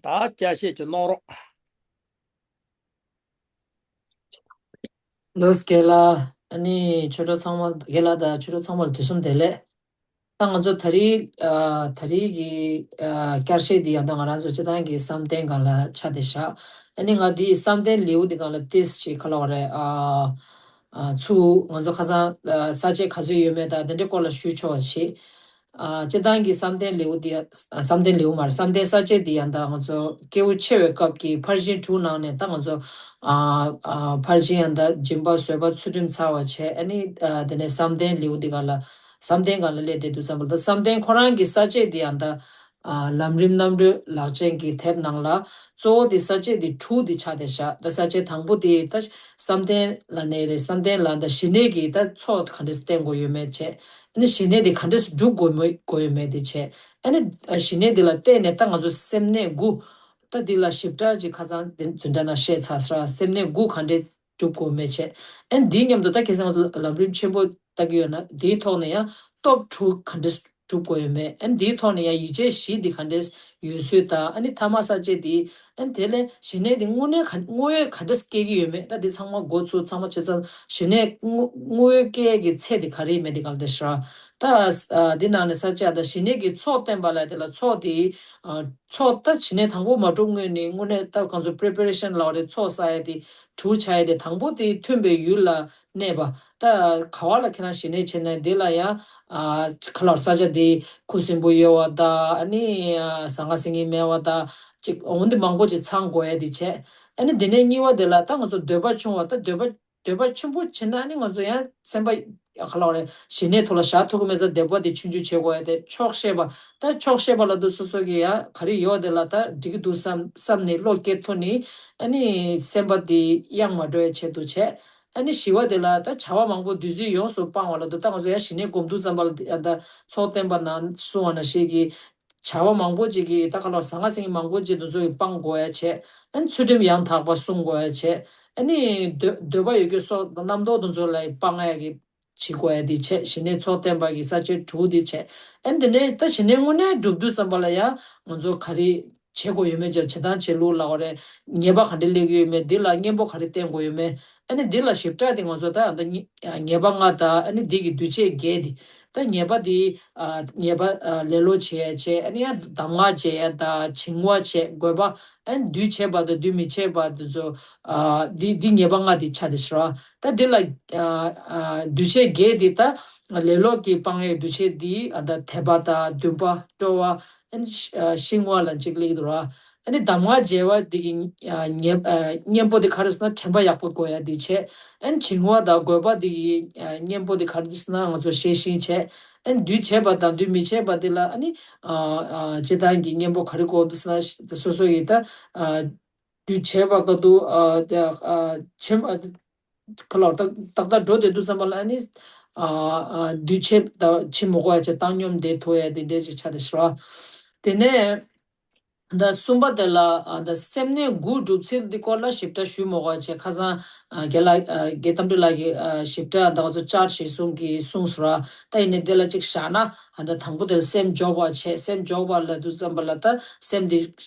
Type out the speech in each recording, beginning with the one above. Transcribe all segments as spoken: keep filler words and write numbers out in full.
ད་བསྐྱར་བཤད་ཅིག་གནང་རོགས། ལོས་རྒན་ལགས། ཨ་ནི་ཆོས་གྲོགས་ཚང་མ། རྒན་ལགས་དང་ཆོས་གྲོགས་ཚང་མ་ལ་དུས་གསུམ་བདེ་ལེགས། ད་ང་ཚོ་ད་རེས་ཨ་ད་རེས་ཀྱི་ཨ་བསྐྱར་བཤད་འདི་ཡང་ད་ང་རང་ཚོ་སྤྱི་བཏང་གི་བསམ་གཏན་སྒང་ལ་ཆགས་བསྡད་བཞག་ཨ་ནི་ང་འདི་བསམ་གཏན་ལེའུ་འདི་སྒང་ལ་ཏོག་ཙམ་ཅིག་ག་ལབ་དགོས་རེད། ཨ་ཨ་ཚུར་ང་ཚོ་ཁ་སང་ཨ་ས་བཅད་ག་ཚོད་ཡོད་མེད་དང་དེ་འདྲའི་སྐོར་ལ་ཞུ་ཆོག་པ་བྱེད། ཨ་སྤྱི་བཏང་གི་བསམ་གཏན་ལེའུ་འདི། ཨ་བསམ་གཏན་ལེའུ་མ་རེད། བསམ་གཏན་ས་བཅད་འདི་ཡང་ད་ང་ཚོ་སྐྱེས་བུ་ཆེ་བའི་སྐབས་ཀྱི་ཕར་ཕྱིན་དྲུག་ནང་ནས་ད་ང་ཚོ་ཨ་ཨ་ཕར་ཕྱིན་ཡང་ད་སྦྱིན་པ་བཟོད་པ་ཚུལ་ཁྲིམས་ཚར་བ་བྱས། ཨ་ནི་ཨ་དེ་ནས་བསམ་གཏན་ལེའུ་འདི་སྒང་ལ། བསམ་གཏན་སྒང་ལ་སླེབས་བསྡད་དུས་ཙམ་པ་ལ། ད་བསམ་གཏན་ཁོ་རང་གི་ས་བཅད་འདི་ཡང་ད་ཨ་ལམ་རིམ་རྣམ་གྲོལ་ལག་ཅན་གྱི་དེབ་ནང་ལ་གཙོ་བོ་དེ་ས་བཅད་འདི་དྲུག་འདི་ཆགས་བསྡད་བཞག་ད་ས་བཅད་དང་པོ་དེ་ད་བསམ་གཏན་ལ་ནས་རེད། བསམ་གཏན་ལ་ད་ཞི་གནས་ཀྱི་ད་ཚོགས་ག་འདྲས་བསྟེན་དགོས་ཡོད་མེད་བྱས། ཨ་ནི་ཞི་གནས་དེ་ག་འདྲས་སྒྲུབ་དགོས་མོད་དགོས་ཡོད་མེད་དེ་བྱས། ཨ་ནི་ཞི་གནས་དེ་ལ་བརྟེན་ནས་ད་ང་ཚོ་སེམས་གནས་དགུ། ད་འདི་ལ་ཞིབ་ཕྲ་ཅིག་ཁ་སང་དེ་འཛིན་གྲྭ་ནང་བཤད་ཚར་ས། སེམས་གནས་དགུ་ག་འདྲས་སྒྲུབ་དགོས་མེད་བྱས། ཨ་ནི་འདིའི་མཉམ་དུ་ད་ཁ་སང་ལམ་རིམ་ཆེན་པོ་ལྟ་གི་ཡོད་ན་འདིའི་ཐོག་ནས་ཡང་སྟོབས་དྲུག་ག་འདྲས་སྒྲུབ་དགོས་ཡོད་མེད། ཨ་ནི་འདིའི་ཐོག་ནས་ཡང་ཡིད་ཆེས་བཞི་འདི་ག་འདྲས་ཡོད་ཚུལ་དང་། ཨ་ནི་ཐ་མ་ས་བཅད་འདི། ཨ་ནི་དེ་ལས་ཞི་གནས་འདི་དངོས་གནས་ག་དངོས་ཡོད་ག་འདྲས་སྐྱེ་གི་ཡོད་མེད། ད་འདི་ཚང་མ་འགོ་ཚུགས་ཚང་མ་བྱས་ཙང་ཞི་གནས་དངོས་དངོས་ཡོད་སྐྱེ་གི་ཚད་འདི་ག་རེ་ཡིན་མེད་འདི་ག་ལ་འདྲ་ཞེ་དྲག་ད་ཨ་འདི་ནང་ནས་ས་བཅད་ད་ཞི་གནས་ཀྱི་ཚོགས་བསྟེན་པ་ལ་དེ་ལ་ཚོགས་འདི་ཨ་ཚོགས་ད་ཞི་གནས་དང་པོ་མ་གྲུབ་སྔོན་ནས་དངོས་གནས་ད་གང་ཚོ་preparation་ལབ་རེད། ཚོགས་བསགས་ཡ་དེ་དྲུག་ཆགས་ཡ་དེ། དང་པོ་དེ་མཐུན་པའི་ཡུལ་ལ་གནས་པ། ད་ག་བ་ལ་ཁྱེད་རང་ཞི་གནས་བྱེད་ན་དེ་ལ་ཡང་ཨ་ག་ལ་ས་ཆ་དེ་ཁུ་སིམ་པོ་ཡོད་པ་དང་། ཨ་ནི་ཨ་ཟང་ངེ་ཟིང་ངེ་མེད་པ་དང་། ཅིག་འོན་ཏེ་མང་པོ་ཅིག་ཚང་དགོས་ཡ་དེ་བྱས། ཨ་ནི་དེ་ནས་གཉིས་པ་དེ་ལ་ད་ང་ཚོ་འདོད་པ་ཆུང་བ། ད་འདོད་པ་འདོད་པ་ཆེན་པོ་བྱེད་ན་ནི་ང་ཚོ་ཡང་སེམས་པ་ག་ལ་བ་རེད། ཞི་གནས་ཐོག་ལ་བཞག་ཐུབ་ཀྱི་མེད་ཙང་འདོད་པ་དེ་ཆུང་ཆུང་བྱེད་དགོས་ཡ་དེ། ཆོག་ཤེས་པ། ད་ཆོག་ཤེས་པ་ལབ་དུས་སོ་སོ་གི་ཡ་ག་རེ་ཡོད་དེ་ལ་ད་འགྲིག་གི་འདུག་བསམ་བསམ་ནས་བློ་སྐྱེད་ཐུབ་ནས། ཨ་ནི་སེམས་པ་དེ་གཡེང་མ་འགྲོ་ཡ་ཆེད་དུ་བྱས། ཨ་ནི་བཞི་པ་དེ་ལ་ད་བྱ་བ་མང་པོ་བདུད་རྩི་ཡོངས་སུ་སྤང་བ་ལབ་དུས། ད་ང་ཚོ་ཡ་ཞི་གནས་སྒོམ་དུས་ཙམ་པ་ལ་ཡ་ད་ཚོགས་བསྟན་པ་ནང་གསུང་བ་ནང་བཞིན་གྱི་བྱ་བ་མང་པོ་ཅིག་གིས་ད་ག་ལ་ཟང་ངེ་ཟིང་ངེ་མང་པོ་ཅིག་དེ་ཚོ་ཡི་སྤང་དགོས་ཡ་བྱས། ཨ་ནི་ཚུལ་ཁྲིམས་ཡང་དག་པ་སྲུང་དགོས་ཡ་བྱས། ཨ་ནི་འདོད་འདོད་པ་ཡོད་རྒུ་སོགས་རྣམ་རྟོག་དེ་ཚོ་ལ་སྤང་ཡ་གི་བྱེད་དགོས་ཡ་དེ་བྱས། ཞི་གནས་ཚོགས་བསྟན་པ་གི་ས་བཅད་དྲུག་དེ་བྱས། ཨ་ནི་དེ་ནས་ད་ཞི་གནས་དངོས་གནས་སྒྲུབ་དུས་ཙམ་པ་ལ་ཡང་ང་ཚོ་ག་རེ་བྱེད་དགོས་ཡོད་མེད་ཅེས། བྱེད་སྟངས་བྱེད་ལུགས་ལབ་དགོས་རེད། ཉེས་པ་ག་འདྲ་སླེབས་ཀྱི་ཡོད་མེད། འདི་ལ་གཉེན་པོ་ག་རེ་བསྟེན་དགོས་ཡོད་མེད། ཨ་ནི་འདི་ལ་ཞིབ་ཕྲ་དེ་ང་ཚོ་ད་ད་ཉེས་ཉེས་པ་ལྔ་དང་། ཨ་ནི་འདི་གི་འདུས་བྱས་བརྒྱད་དེ། ད་ཉེས་པ་འདི་ཨ་ཉེས་པ་ཨ་ལེ་ལོ་བྱེད་ཡ་བྱས། ཨ་ནི་ཡང་གདམས་ངག་བྱེད་ཡ་དང་། བྱིང་བ་བྱས། རྒོད་པ། ཨ་ནི་འདུས་བྱས་པ་དང་འདུས་མི་བྱས་པ་དེ་ཚོ། ཨ་འདི་འདི་ཉེས་པ་ལྔ་འདི་ཆགས་བསྡད་ཤག་ར། ད་འདི་ལ་ཨ་ཨ་འདུས་བྱས་བརྒྱད་འདི་ད་ལེ་ལོ་གི་སྤང་ཡའི་འདུས་བྱས་འདི། ཨ་ད་དད་པ་དང་འདུན་པ། སྤྲོ་བ། ཨ་ནི་ཤི་ཨ་ཤིང་བ་ལ་གཅིག་སླེབས་འདུག་ར། ཨ་ནི་གདམས་ངག་བྱེད་པ་འདི་གི་ཨ་གཉེན་ཨ་གཉེན་པོ་འདི་ག་རེ་ཟེར་ན་དྲན་པ་ཡག་པོ་དགོས་ཡ་འདི་བྱས། ཨ་ནི་བྱིང་བ་དང་རྒོད་པ་འདི་གི་ཨ་གཉེན་པོ་འདི་ག་རེ་ཟེར་ན་ང་ཚོ་ཤེས་བཞིན་བྱས། ཨ་ནི་འདུས་བྱས་པ་དང་འདུས་མི་བྱས་པ་འདི་ལ་ཨ་ནི་ཨ་ཨ་སྤྱིར་བཏང་གི་གཉེན་པོ་ག་རེ་དགོས་འདུག་ཟེར་ན། སོ་སོ་ཡི་ད་ཨ་འདུས་བྱས་པ་ག་དུས་ཨ་ད་ཨ་བྱེད་ཨ་ག་ལ་ཏག་ཏག་ཏག་འགྲོ་བསྡད་དུས་ཙམ་པ་ལ་ཨ་ནི་ཨ་ཨ་འདུས་བྱས་ད་བྱེད་མི་དགོས་ཡ་བྱས། བཏང་སྙོམས་བསྡད་ཐུབ་ཡ་དེ་འདྲས་ཅིག་ཆགས་བསྡད་ཤག་ར། དེ་ནས་ད་གསུམ་པ་དེ་ལ་ཨ་ད་སེམས་གནས་དགུ་སྒྲུབ་ཚུལ་འདི་སྐོར་ལ་ཞིབ་ཕྲ་ཞུ་མི་དགོས་ཡ་བྱས། ཁ་སང་ཨ་རྒན་ལགས་ཨ་རྒན་དམ་འབྲི་ལགས་ཀྱིས་ཨ་ཞིབ་ཕྲ་ད་ང་ཚོ་བཅར་ཞིག་གསུང་གི་གསུངས་སོང་ར། ད་ཡིན་ནའི་དེ་ལ་ཅིག་བཞག་ན། ཨ་ད་དང་པོ་དེ་ལ་སེམས་འཇོག་པ་བྱས། སེམས་འཇོག་པ་ལབ་དུས་ཙམ་པ་ལ་ད་སེམས་འདི་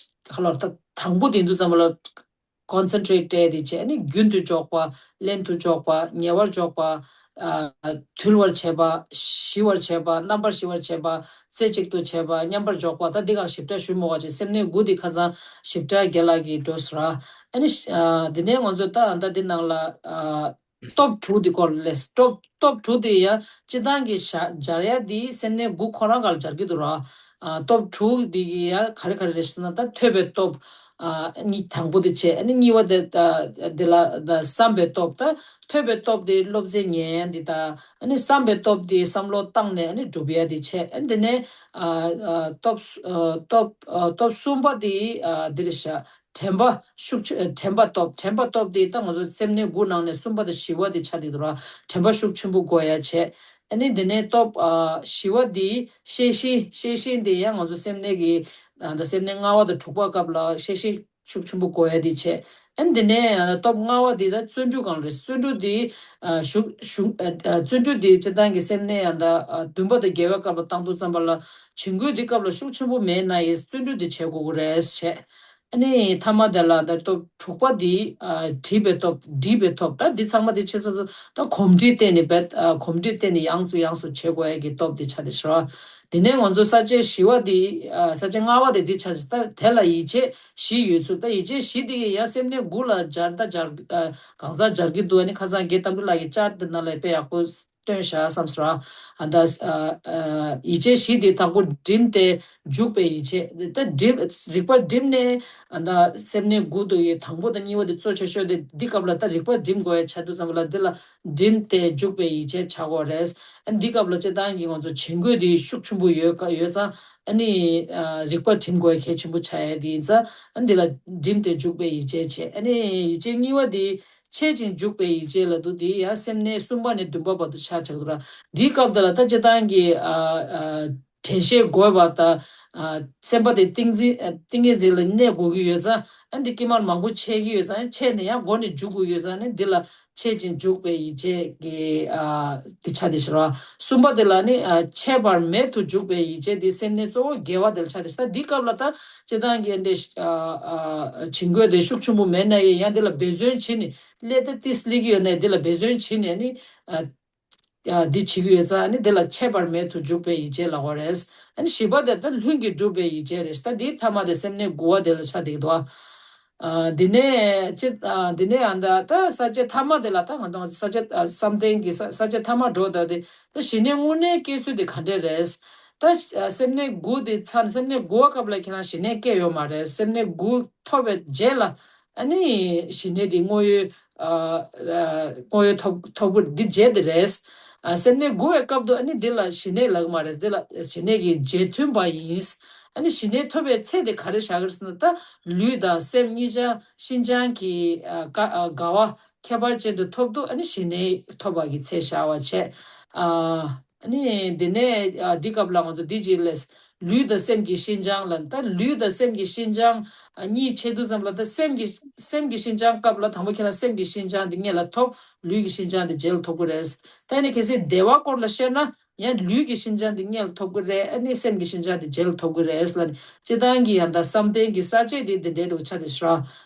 ག་ལ་ད་དང་པོ་དེ་ཡིན་དུས་ཙམ་པ་ལ་concentrate་སྤྲད་དེ་བྱས། ཨ་ནི་རྒྱུན་དུ་འཇོག་པ། ལྷན་དུ་འཇོག་པ། ཉེ་བར་འཇོག་པ། ཨ་དུལ་བར་བྱེད་པ། ཞི་བར་བྱེད་པ། རྣམ་པར་ཞི་བར་བྱེད་པ། རྩེ་གཅིག་ཏུ་བྱེད་པ། མཉམ་པར་འཇོག་པ། ད་འདི་ག་ཞིབ་ཕྲ་ཞུ་མི་དགོས་པ་བྱས། སེམས་གནས་དགུ་འདི་ཁ་སང་ཞིབ་ཕྲ་རྒན་ལགས་ཀྱིས་འགྲོ་སོང་ར། ཨ་ནི་ཨ་དེ་ནས་ང་ཚོ་ད་ད་འདི་ནང་ལ་ཨ་སྟོབས་དྲུག་འདི་སྐོར་ལས། སྟོབས་སྟོབས་དྲུག་འདི་ཡང་སྤྱིར་བཏང་གི་བཞག་སྦྱར་ཡ་འདི་སེམས་གནས་དགུ་ཁོ་རང་སྒང་ལ་སྦྱར་གྱི་འདུག་ར། ཨ་སྟོབས་དྲུག་འདི་གི་ཡང་ག་རེ་ག་རེ་རེད་ཟེར་ན། ད་ཐོས་པའི་སྟོབས། ཨ་གཉིས་དང་པོ་དེ་བྱས། ཨ་ནི་གཉིས་པ་དེ་ད་དེ་ལ་ད་བསམ་པའི་སྟོབས། ད་ཐོས་པའི་སྟོབས་དེ་སློབ་ཚན་ཉན་ཡ་འདི་དང་། ཨ་ནི་བསམ་པའི་སྟོབས་དེ་བསམ་བློ་བཏང་ནས་ཨ་ནི་སྒྲུབ་ཡ་འདི་བྱས། ཨ་ནི་དེ་ནས་ཨ་ཨ་སྟོབས་ཨ་སྟོབས་ཨ་སྟོབས་གསུམ་པ་དེ་ཨ་འདི་རེད་ཤག་དྲན་པ་ཤུགས་ཆེ། དྲན་པ་སྟོབས། དྲན་པ་སྟོབས་དེ་ད་ང་ཚོ་སེམས་གནས་དགུ་ནང་ནས་གསུམ་པ་དང་བཞི་པ་དེ་ཆགས་བསྡད་འདུག་ར། དྲན་པ་ཤུགས་ཆེན་པོ་དགོས་ཡ་བྱས། ཨ་ནི་དེ་ནས་སྟོབས་ཨ་བཞི་པ་དེ་ཤེས་བཞིན། ཤེས་བཞིན་དེ་ཡང་ང་ཚོ་སེམས་གནས་ཀྱི་ཨ་ད་སེམས་གནས་ལྔ་པ་དང་དྲུག་པ་སྐབས་ལ་ཤེས་བཞིན་ཤུགས་ཆེན་པོ་དགོས་ཡ་དེ་བྱས། ཨ་ནི་དེ་ནས་ཨ་སྟོབས་ལྔ་པ་དེ་ད་བརྩོན་འགྲུས་སྒང་རེད། བརྩོན་འགྲུས་དེ་ཨ་ཤུགས་ཤུགས་ཨ་ཨ་བརྩོན་འགྲུས་དེ་སྤྱིར་བཏང་གི་སེམས་གནས་ཡང་ད་ཨ་བདུན་པ་དང་བརྒྱད་པའི་སྐབས་ལ་བཏང་དུས་ཙམ་པ་ལ་བྱིང་རྒོད་དེ་སྐབས་ལ་ཤུགས་ཆེན་པོ་མེད་ན་ཡང་བརྩོན་འགྲུས་དེ་བྱེད་དགོས་ཀྱི་རེད་བྱས། ཨ་ནི་ཐ་མ་དེ་ལ་ད་སྟོབས་དྲུག་པ་དེ་ཨ་སྒྲིབ་པའི་སྟོབས། སྒྲིབ་པའི་སྟོབས། ད་འདི་ཚང་མ་དེ་ཕྱེ་ཚར་ཚུལ་ད་གོམས་འདྲིས་བརྟེན་ནས་བེད་ཨ་གོམས་འདྲིས་བརྟེན་ནས་ཡང་སུ་ཡང་སུ་བྱེད་དགོས་ཡ་གི་སྟོབས་དེ་ཆགས་དེ་ཤི་ར། དེ་ནས་ང་ཚོ་ས་བཅད་བཞི་བ་དེ་ཨ་ས་བཅད་ལྔ་བ་དེ་འདི་ཆགས་ཤི། ད་དེ་ལ་ཡིད་ཆེས་བཞི་ཡོད་ཚུལ། ད་ཡིད་ཆེས་བཞི་དེ་གི་ཡང་སེམས་གནས་དགུ་ལ་སྦྱར། ད་སྦྱར་ཨ་གང་ཟག་སྦྱར་གི་འདུག་ཨ་ནི་ཁ་སང་རྒན་དམ་པའི་ལགས་ཀྱི་བཅར་དེ་ནང་ལ་དཔེ་ཡག་པོ་སྟོན་བཞག་བསམ་སོང་ར། ཨ་ད་ཨ་ཨ་ཡིད་ཆེས་བཞི་དེ་དང་པོ་སྒྲིམ་སྟེ་འཇུག་པའི་ཡིད་ཆེས། ད་སྒྲིམ་རིག་པ་སྒྲིམ་ནས་ཨ་ད་སེམས་གནས་དགུ་འདུག་ཡི་དང་པོ་དང་གཉིས་པ་དེ་གཙོ་ཆེ་ཤོས་དེ་འདི་སྐབས་ལ་ད་རིག་པ་སྒྲིམ་དགོས་ཡ་ཆ་དུས་ཙམ་པ་ལ་འདི་ལ་སྒྲིམ་སྟེ་འཇུག་པའི་ཡིད་ཆེས་བྱ་དགོས་རེད། ཨ་འདི་སྐབས་ལ་སྤྱིར་བཏང་གི་ང་ཚོ་བྱིང་རྒོད་དེ་ཤུགས་ཆེན་པོ་ཡོད་ཀ་ཡོད་ཙང་ཨ་ནི་ཨ་རིག་པ་སྒྲིམ་དགོས་ཡ་གལ་ཆེན་པོ་ཆགས་ཡ་དེ་ཡིན་ཙང་ཨ་འདི་ལ་སྒྲིམ་སྟེ་འཇུག་པའི་ཡིད་ཆེས་བྱེད། ཨ་ནི་ཡིད་ཆེས་གཉིས་པ་དེ་འཆད་ཅིང་འཇུག་པའི་ཡིད་ཆེས་ལབ་དུས་དེ་ཡང་སེམས་གནས་གསུམ་པ་ནས་བདུན་པ་བར་དུ་ཆགས་ཆགས་འདུག་ར། འདིའི་སྐབས་དེ་ལ་ད་སྤྱིར་བཏང་གི་ཨ་ཨ་དྲན་ཤེས་དགོས་པ་དང་ཨ་སེམས་པ་དེ་ཏིང་འཛིན་ཨ་ཏིང་ངེ་འཛིན་ལ་གནས་དགོས་ཀྱི་ཡོད་ཙང་ཨ་འདི་ཀྱི་མར་མང་པོ་འཆད་ཀྱི་ཡོད་ཙང་འཆད་ནས་ཡང་མགོ་ནས་འཇུག་དགོས་ཡོད་ཙང་ནི་འདི་ལ་འཆད་ཅིང་འཇུག་པའི་ཡིད་ཆེས་ཀྱི་ཨ་འདི་ཆགས་དེ་ཤི་ར། གསུམ་པ་དེ་ལ་ནི་ཨ་འཆད་པར་མེད་དུ་འཇུག་པའི་ཡིད་ཆེས་དེ་སེམས་གནས་གཙོ་བོ་དགེ་བ་དེ་ལ་ཆགས་དེ་ཤི། ད་འདི་སྐབས་ལ་ད་སྤྱིར་བཏང་གི་འདི་ཨ་ཨ་བྱིང་རྒོད་དེ་ཤུགས་ཆེན་པོ་མེད་ན་ཡང་ཡང་འདི་ལ་འབད་བརྩོན་བྱེད་ནས་སླེབས་ཏེ་ཏིས་སླེབས་ཀྱི་ཡོད་ནས་འདི་ལ་འབད་བརྩོན་བྱེད་ནས་ནི་ཨ་ཨ་འདི་བྱེད་ཀྱི་ཡོད་ཙང་ནི་འདི་ལ་འཆད་པར་མེད་དུ་འཇུག་པའི་ཡིད་ཆེས་ལབ་དགོས་རེད། ཨ་ནི་བཞི་པ་དེ་ད་ལྷུན་གྱིས་གྲུབ་པའི་ཡིད་ཆེས་རེད། ད་འདིའི་ཐ་མ་དེ་སེམས་གནས་དགུ་བ་དེ་ལ་ཆགས་བསྡད་ཀྱི་འདུག་ཨ། ཨ་འདི་ནས་ཅི་ཨ་འདི་ནས་ཨ་ད་ད་ས་བཅད་ཐ་མ་དེ་ལ་ད་ང་ཚོ་ས་བཅད་ཨ་བསམ་གཏན་གྱི་ས་ས་བཅད་ཐ་མ་འགྲོ་ད་དེ་ད་ཞི་གནས་དངོས་གནས་སྐྱེ་ཚུལ་དེ་ག་འདྲས་རེད། ད་ཨ་སེམས་གནས་དགུ་དེ་ཚར་ནས་སེམས་གནས་དགུ་བ་སྐབས་ལ་ཁྱེད་རང་ཞི་གནས་སྐྱེ་ཡོད་མ་རེད། སེམས་གནས་དགུ་ཐོབ་པའི་རྗེས་ལ་ཨ་ནི་ཞི་གནས་དེ་དངོས་ཡོད་ཨ་ཨ་དངོས་ཡོད་ཐོབ་ཐོབ་པོ་འདི་རྗེས་དེ་རེད། ཨ་སེམས་གནས་དགུ་བའི་སྐབས་དུ་ཨ་ནི་འདི་ལ་ཞི་གནས་ལབ་ཀྱི་མ་རེད། འདི་ལ་ཞི་གནས་ཀྱི་རྗེས་མཐུན་པ་ཡིན། ཨ་ནི་ཞི་གནས་ཐོབ་པའི་ཚེ་དེ་ག་རེ་བཞག་གི་རེད་ཟེར་ན་ད་ལུས་དང་སེམས་གཉིས་ཆ་ཤིན་སྦྱངས་ཀྱི་ཨ་དགའ་ཨ་དགའ་བ་ཁྱད་པར་ཅན་དུ་ཐོབ་འདུག་ཨ་ནི་ཞི་གནས་ཐོབ་པ་གི་ཚེ་བཞག་པ་བྱས། ཨ་ཨ་ནི་འདི་ནས་ཨ་འདི་སྐབས་ལ་ང་ཚོ་འདི་ཅིག་ལས། ལུས་དང་སེམས་ཀྱི་ཤིན་སྦྱངས་ལ་ད་ལུས་དང་སེམས་ཀྱི་ཤིན་སྦྱངས་ཨ་གཉིས་ཕྱེ་དུས་ཙམ་ལ་ད་སེམས་ཀྱི་སེམས་ཀྱི་ཤིན་སྦྱངས་སྐབས་ལ་དང་པོ་ཁྱེད་རང་སེམས་ཀྱི་ཤིན་སྦྱངས་འདི་སྔོན་ལ་ཐོབ། ལུས་ཀྱི་ཤིན་སྦྱངས་འདི་རྗེས་ལ་ཐོབ་ཀྱི་རེད། ད་ནི་གལ་སྲིད་བདེ་བ་སྐོར་ལ་བཤད་ན་ཡང་ལུས་ཀྱི་ཤིན་སྦྱངས་འདི་སྔོན་ལ་ཐོབ་ཀྱི་རེད། ཨ་ནི་སེམས་ཀྱི་ཤིན་སྦྱངས་འདི་རྗེས་ལ་ཐོབ་ཀྱི་རེད་ལ་ནི་སྤྱིར་བཏང་གི་ཡང་ད་བསམ་གཏན་གྱི་ས་བཅད་འདི་འདི་འདྲའི་འདྲ་བོ་ཆགས་བསྡད་ཤག་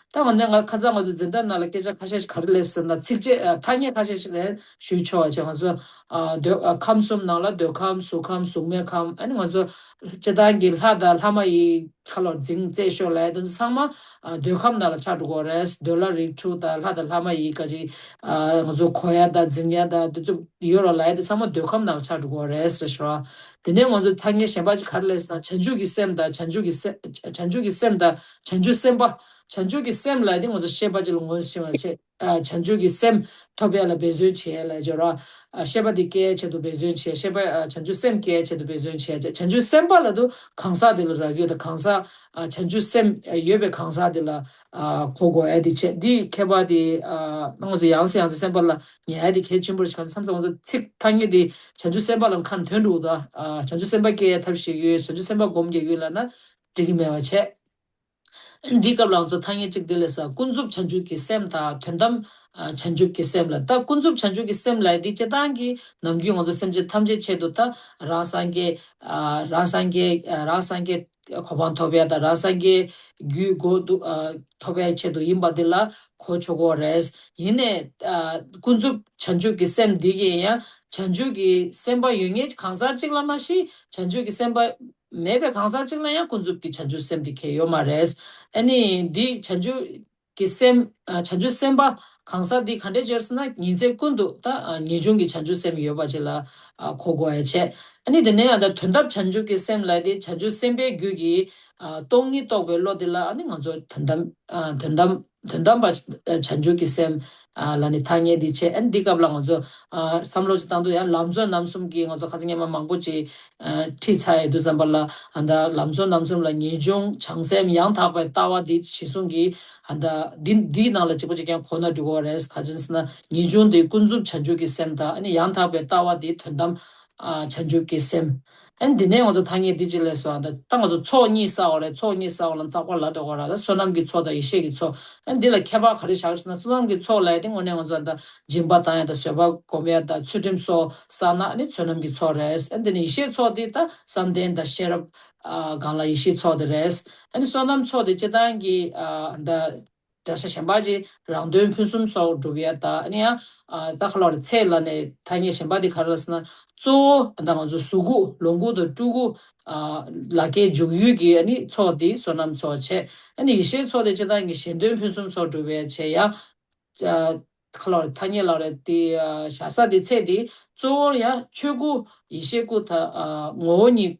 ད་ང་ནི་ང་ཁ་སང་ང་ཚོ་འཛིན་གྲྭ་ནང་ལ་སྐད་ཆ་ཁ་ཤས་ཤིག་ག་རེ་སླེབས་ཟེར་ན་ཚིགས་བཅད་ཨ་ཐ་སྙད་ཁ་ཤས་ཤིག་ལ་ཞུ་ཆོག་པ་བྱས། ང་ཚོ་ཨ་འདོད་ཨ་ཁམས་གསུམ་ནང་ལ་འདོད་ཁམས་གཟུགས་ཁམས་གཟུགས་མེད་ཁམས། ཨ་ནི་ང་ཚོ་སྤྱིར་བཏང་གི་ལྷ་དང་ལྷ་མ་ཡིན་ཁ་ལོར་འཛིན་རྩེ་ཤོག་ལ་དེ་ཚོ་ཚང་མ་ཨ་འདོད་ཁམས་ནང་ལ་ཆགས་འགྲོ་གི་རེད། འདོད་ལྷ་རིགས་དྲུག་དང་ལྷ་དང་ལྷ་མ་ཡིན་ག་ཅིག་ཨ་ང་ཚོ་གོ་ཡ་དང་འཛིན་ཡ་དང་དེ་ཚོ་ཡོད་ར་ལ་ཡ་དེ་ཚང་མ་འདོད་ཁམས་ནང་ལ་ཆགས་འགྲོ་གི་རེད་ཟེར་ཤོག་དེ་ནས་ང་ཚོ་ཐ་སྙད་གཞན་པ་ཅིག་ག་རེ་སླེབས་ཟེར་ན་བྱང་ཆུབ་ཀྱི་སེམས་དང་བྱང་ཆུབ་ཀྱི་སེམས་བྱང་ཆུབ་ཀྱི་སེམས་དང་བྱང་ཆུབ་སེམས་དཔའ། བྱང་ཆུབ་ཀྱི་སེམས་ལ་དེ་ང་ཚོ་ཤེས་པ་ཅིག་ལ་ངོས་ཟིན་བྱེད། ཨ་བྱང་ཆུབ་ཀྱི་སེམས་ཐོབ་ཡ་ལ་འབད་བརྩོན་བྱེད་ལ་སྦྱོར་བ། ཨ་ཤེས་པ་དེ་སྐྱེ་ཡ་ཆེད་དུ་འབད་བརྩོན་བྱེད། ཤེས་པ་ཨ་བྱང་ཆུབ་སེམས་སྐྱེ་ཡ་ཆེད་དུ་འབད་བརྩོན་བྱེད། བྱང་ཆུབ་སེམས་དཔའ་ལབ་དུས་གང་ཟག་དེ་ལ་རག་ཡོད་དང་གང་ཟག་ཨ་བྱང་ཆུབ་སེམས་ཡོད་པའི་གང་ཟག་དེ་ལ་ཨ་གོ་དགོས་ཨ་དེ་བྱེད། དེའི་ཁྱད་པར་དེ་ཨ་ང་ཚོ་ཡང་སེ་ཡང་སེ་སེམས་དཔའ་ལ་ཉལ་ཡ་དེ་གལ་ཆེན་པོ་རེད་བྱས་ཙང་ང་ཚོ་ཚིག་ཐ་སྙད་དེ་བྱང་ཆུབ་སེམས་དཔའ་ལ་ཁ་ནས་ཐོན་འགྲོ་གི་འདུག་ཨ་བྱང་ཆུབ་སེམས་དཔའ་སྐྱེ་ཡ་ཐབས་ཤེས་ཡོད། བྱང་ཆུབ་སེམས་དཔའ་སྒོམ་རྒྱག་ཡོད་ལབ་ན་འགྲིག་གི་མེད་པ་བྱས། འདིའི་སྐབས་ལ་ང་ཚོ་ཐ་སྙད་གཅིག་འདི་ལས་ས་ཀུན་རྫོབ་བྱང་ཆུབ་ཀྱི་སེམས་དང་དོན་དམ་ཨ་བྱང་ཆུབ་ཀྱི་སེམས་ལ། ད་ཀུན་རྫོབ་བྱང་ཆུབ་ཀྱི་སེམས་ལ་འདི་སྤྱིར་བཏང་གི་ནམ་རྒྱུན་ང་ཚོ་སེམས་ཅན་ཐམས་ཅད་ཆེད་དུ་ད་རང་སངས་རྒྱས་ཨ་རང་སངས་རྒྱས་ཨ་རང་སངས་རྒྱས་གོ་འཕང་ཐོབ་ཡ་དང་རང་སངས་རྒྱས་རྒྱུད་གོ་འདུ་ཨ་ཐོབ་ཡ་ཆེད་དུ་ཡིན་པ་འདི་ལ་གོ་ཆོག་གོ་རེད། ཡིན་ནའི་ཨ་ཀུན་རྫོབ་བྱང་ཆུབ་ཀྱི་སེམས་འདི་གིས་ཡང་བྱང་ཆུབ་ཀྱི་སེམས་དཔའ་ཡོད་མཁན་གང་ཟག་གཅིག་ལ་མ་གཞི་བྱང་ཆུབ་ཀྱི་སེམས་དཔའ་མེད་པའི་གང་ཟག་གཅིག་ལ་ཡང་ཀུན་རྫོབ་ཀྱི་བྱང་ཆུབ་སེམས་དེ་གལ་ཡོད་མ་རེད། ཨ་ནི་འདི་བྱང་ཆུབ་ཀྱི་སེམས་ཨ་བྱང་ཆུབ་སེམས་དཔའ་གང་ཟག་འདི་ག་འདྲས་སྦྱོར་ཟེར་ན་ཉིན་མཚན་ཀུན་ཏུ་ད་ཨ་ངེས་འབྱུང་གི་བྱང་ཆུབ་སེམས་ཡོད་པ་ཅིག་ལ་ཨ་གོ་དགོས་ཡ་བྱས། ཨ་ནི་དེ་ནས་ཡང་ད་དོན་དམ་བྱང་ཆུབ་ཀྱི་སེམས་ལ་དེ་བྱང་ཆུབ་སེམས་དཔའི་རྒྱུད་ཀྱི་ཨ་སྟོང་ཉིད་རྟོགས་པའི་བློ་དེ་ལ་ཨ་ནི་ང་ཚོ་དོན་དམ་ཨ་དོན་དམ་དོན་དམ་པ་བྱང་ཆུབ་ཀྱི་སེམས་ཨ་ལ་ནི་ཐ་སྙད་འདི་བྱས། ཨ་ནི་འདི་སྐབས་ལ་ང་ཚོ་ཨ་བསམ་བློ་ཅིག་བཏང་དུས་ཡང་ལམ་གཙོ་རྣམ་གསུམ་གྱི་ང་ཚོ་ཁ་སང་སྔོན་མ་མང་པོ་ཅིག་ཨ་ཁྲིད་ཚར་ཡོད་དུས་ཙམ་པ་ལ་ཨ་ད་ལམ་གཙོ་རྣམ་གསུམ་ལ་ངེས་འབྱུང་བྱང་སེམས་ཡང་དག་པའི་ལྟ་བ་འདི་གཞི་བཟུང་གིས་ཨ་ད་འདི་འདིའི་ནང་ལ་གཅིག་པ་གཅིག་རྐྱང་གོ་ན་འགྲིག་གི་རེད། ག་ཅི་ཟེར་ན་ངེས་འབྱུང་འདི་ཀུན་རྫོབ་བྱང་ཆུབ་ཀྱི་སེམས་དང་ཨ་ནི་ཡང་དག་པའི་ལྟ་བ་འདི་དོན་དམ་ཨ་བྱང་ཆུབ་ཀྱི་སེམས། ཨ་ནི་འདི་ནས་ང་ཚོ་ཐ་སྙད་འདི་ཅི་ལས་སོ། ཨ་ད་ད་ང་ཚོ་ཚོགས་གཉིས་བསགས་པ་རེད། ཚོགས་གཉིས་བསགས་པ་ལ་བསགས་པ་ལ་འགྲོ་གི་རེད། ད་བསོད་ནམས་ཀྱི་ཚོགས་དང་ཡེ་ཤེས་ཀྱི་ཚོགས། ཨ་ནི་འདི་ལ་ཁྱད་པར་ག་རེ་བཞག་ཟེར་ན་བསོད་ནམས་ཀྱི་ཚོགས་ལ་ཡ་དེ་དངོས་གནས་ང་ཚོ་ཨ་ད་སྦྱིན་པ་བཏང་ཡ་དང་བཟོད་པ་སྒོམ་ཡ་དང་ཚུལ་ཁྲིམས་སོགས་བསགས་ན་ཨ་ནི་བསོད་ནམས་ཀྱི་ཚོགས་རེད། ཨ་ནི་འདི་ནས་ཡེ་ཤེས་ཚོགས་དེ་ད་བསམ་གཏན་དང་ཤེས་རབ་ ཨ་སྒང་ལ་ཡེ་ཤེས་ཚོགས་དེ་རེད། ཨ་ནི་བསོད་ནམས་ཚོགས་དེ་སྤྱིར་བཏང་གི་ཨ་ད་གྲྭ་ཤག་གཞན་པ་ཅིག་རང་དོན་ཕུན་སུམ་ཚོགས་སྒྲུབ་ཡ་ད་ཨ་ནི་ཡང་ཨ་ད་ག་ལོར་ཚེས་ལ་ནས་ཐ་སྙད་གཞན་པ་དེ་ག་རེ་ཟེར་ན། གཙོ་བོ་ད་ང་ཚོ་གཟུགས་སྐུ་ལོངས་སྐུ་དང་སྤྲུལ་སྐུ་ཨ་ལ་སྐྱེ་འཇུག་ཡུལ་གྱི་ཨ་ནི་ཚོགས་དེ་བསོད་ནམས་ཚོགས་བྱས། ཨ་ནི་ཡེ་ཤེས་ཚོགས་དེ་སྤྱིར་བཏང་གི་གཞན་དོན་ཕུན་སུམ་ཚོགས་སྒྲུབ་པའི་བྱེད་ཡ། ཨ་ག་ལོར་ཐ་སྙད་ལ་རེད་དེ་ཨ་བཞག་ས་དེ་ཚེས་དེ་གཙོ་བོ་ཡང་ཆོས་སྐུ་ཡེ་ཤེས་སྐུ་ད་ཨ་ངོ་བོ་ཉིད་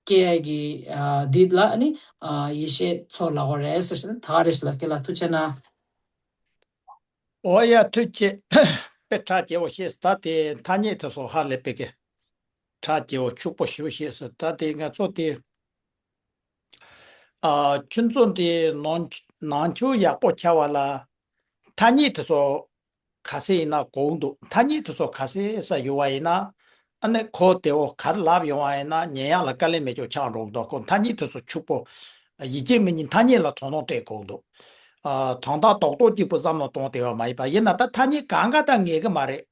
སྐྱེ་ཡ་གི་ཨ་འདི་ལ་ཨ་ནི་ཨ་ཡེ་ཤེས་ཚོགས་ལབ་དགོས་རེད་ཟེར་ཞིང་ད་ག་རེ་ཞིག་ལ་སྐྱེ་ལ་ཐུགས་ཆེ་ན། འོ་ཡ་ཐུགས་ཆེ། དཔེ་གྲགས་ཆེ་བོ་ཤེས་ད་དེ་ཐ་སྙད་དེ་ཚོ་ཧ་ལས་པའི་གི་གྲགས་ཆེ་བོ་ཕྱུག་པོ་ཞེ་བོ་ཤེས་སོ། ད་དེ་ང་ཚོ་དེ་ཨ་ཁྱོད་ཚོ་འདི་ནང་ནང་ཆོས་ཡག་པོ་ཆགས་པ་ལ་ཐ་སྙད་དེ་ཚོ་ག་ཚད་ཡིན་ན་གོ་གི་འདུག་ཐ་སྙད་དེ་ཚོ་ག་ཚད་ས་ཡོད་པ་ཡིན་ན་ཨ་ནི་ཁོ་དེ་བོ་ག་རེ་ལབ་ཡོང་བ་ཡིན་ན་ཉན་ཡག་ལ་དཀའ་ལས་མེད་ཅོག་ཆགས་འགྲོ་གི་འདུག་ཁོ་ཐ་སྙད་དེ་ཚོ་ཕྱུག་པོ། ཡི་གེ་མི་ཉན་ཐ་སྙད་ལ་དོ་སྣང་སྤྲད་དགོས་འདུག་ཨ་དོན་དག་རྡོག་རྡོག་གཅིག་པུ་བསམ་བློ་གཏོང་བདེ་བ་མ་ཡིན་པ་ཡིན་ན་ད་ཐ་སྙད་གང་ག་ད་ངེས་གི་མ་རེད།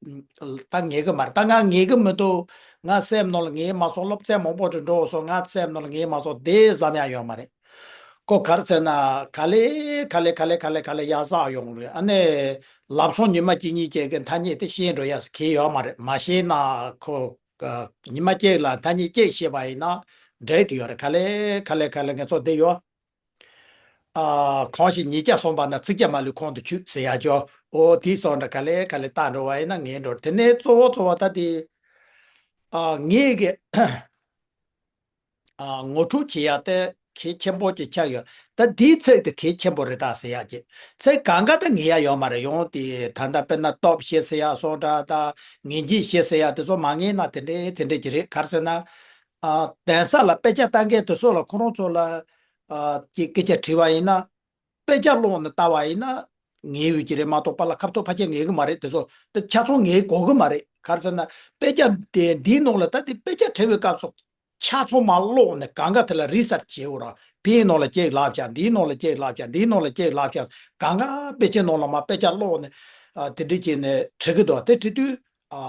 ད་ངེས་གི་མ་རེད། ད་ང་ངེས་གི་མི་འདུག་ང་སེམས་ནང་ལ་ངེས་མ་སོང་། སློབ་ཚན་མང་པོ་ཅིག་འགྲོ་སོང་། ང་སེམས་ནང་ལ་ངེས་མ་སོང་དེ་བསམ་ཡ་ཡོད་མ་རེད། ཁོ་ག་རེ་ཟེར་ན་ག་ལེ་ག་ལེ་ག་ལེ་ག་ལེ་ག་ལེ་ཡར་ཟག་ཡོང་རེད། ཨ་ནི་ལམ་སང་ཉི་མ་གཅིག་གཉིས་ཅིག་གི་ཐ་སྙད་དེ་ཤེས་འགྲོ་ཡ་ཟེར་གི་ཡོད་མ་རེད། མ་ཤེས་ན་ཁོ་ཉི་མ་གཅིག་ལ་ཐ་སྙད་གཅིག་ཤེས་པ་ཡིན་ན་འགྲིག་གི་ཡོད་རེད། ག་ལེ་ག་ལེ་ག་ལེ་ངེད་ཚོ་བསྡད་ཡོད། ཨ་གང་ཞིག་ཉིས་བརྒྱ་སོང་བ་ན་ཚིག་བརྒྱ་མ་ལུས་ཁོང་དུ་ཆུད་ཟེར་ཡ་ཅོ། འོ་དེའི་སོང་འདྲ་ག་ལེ་ག་ལེ་བལྟ་འགྲོ་བ་ཡིན་ན་ངེས་འགྲོ། དེ་ནས་གཙོ་བོ་གཙོ་བོ་ད་དེ་ཨ་ངེད་ཀྱི་ཨ་ངོ་སྤྲོད་བྱེད་ཡ་དེ་གལ་ཆེན་པོ་ཅིག་ཆགས་ཡོད། ད་དེའི་ཚིག་དེ་གལ་ཆེན་པོ་རེད་ད་ཟེར་ཡ་ཅིག་ཚིག་གང་ག་ད་ངེས་ཡ་ཡོད་མ་རེད། ཡང་དེ་ད་ལྟ་དཔེར་ན་སྟོབས་ཤེས་ཟེར་ཡ་སོང་འདྲ་ད་ངེས་འབྱེད་ཤེས་ཟེར་ཡ་དེ་ཚོ་མ་ངེས་ན་དེ་འདྲས་དེ་འདྲས་ཅིག་རེད། ག་རེ་ཟེར་ན། ཨ་གདན་ས་ལ་དཔེ་ཆ་ལྟ་མཁན་དེ་ཚོ་ལ་ཁོ་རང་ཚོ་ལ་ཨ་ཀྱི་སྐད་ཆ་དྲིས་པ་ཡིན་ན། དཔེ་ཆ་ཀློག་ནས་ལྟ་བ་ཡིན་ན་ངེས་ཡོད་ཀྱི་རེད་མ་གཏོགས་པ་ལ་ཁ་ཐུག་ཕལ་ཆེར་ངེས་གི་མ་རེད། དེ་ཚོ་དེ་ཆ་ཚང་ངེས་དགོས་གི་མ་རེད། ག་རེ་ཟེར་ན་དཔེ་ཆ་དེ་འདིའི་ནང་ལ་ད་དེ་དཔེ་ཆ་བྲིས་པའི་སྐབས་སུ་ཆ་ཚང་མ་ཀློག་ནས་གང་ག་དེ་ལ་རི་སར་ཆི་བྱེད་འོ་ར། དེའི་ནང་ལ་ཅིག་ལབ་བྱ། འདིའི་ནང་ལ་ཅིག་ལབ་བྱ། འདིའི་ནང་ལ་ཅིག་ལབ་བྱ། གང་ག་དཔེ་ཆའི་ནང་ལ་མ་དཔེ་ཆ་ཀློག་ནས་ཨ་དེ་འདྲ་བྱས་ནས་བྲིས་གི་འདུག་དེ་བྲིས་དུས། ཨ་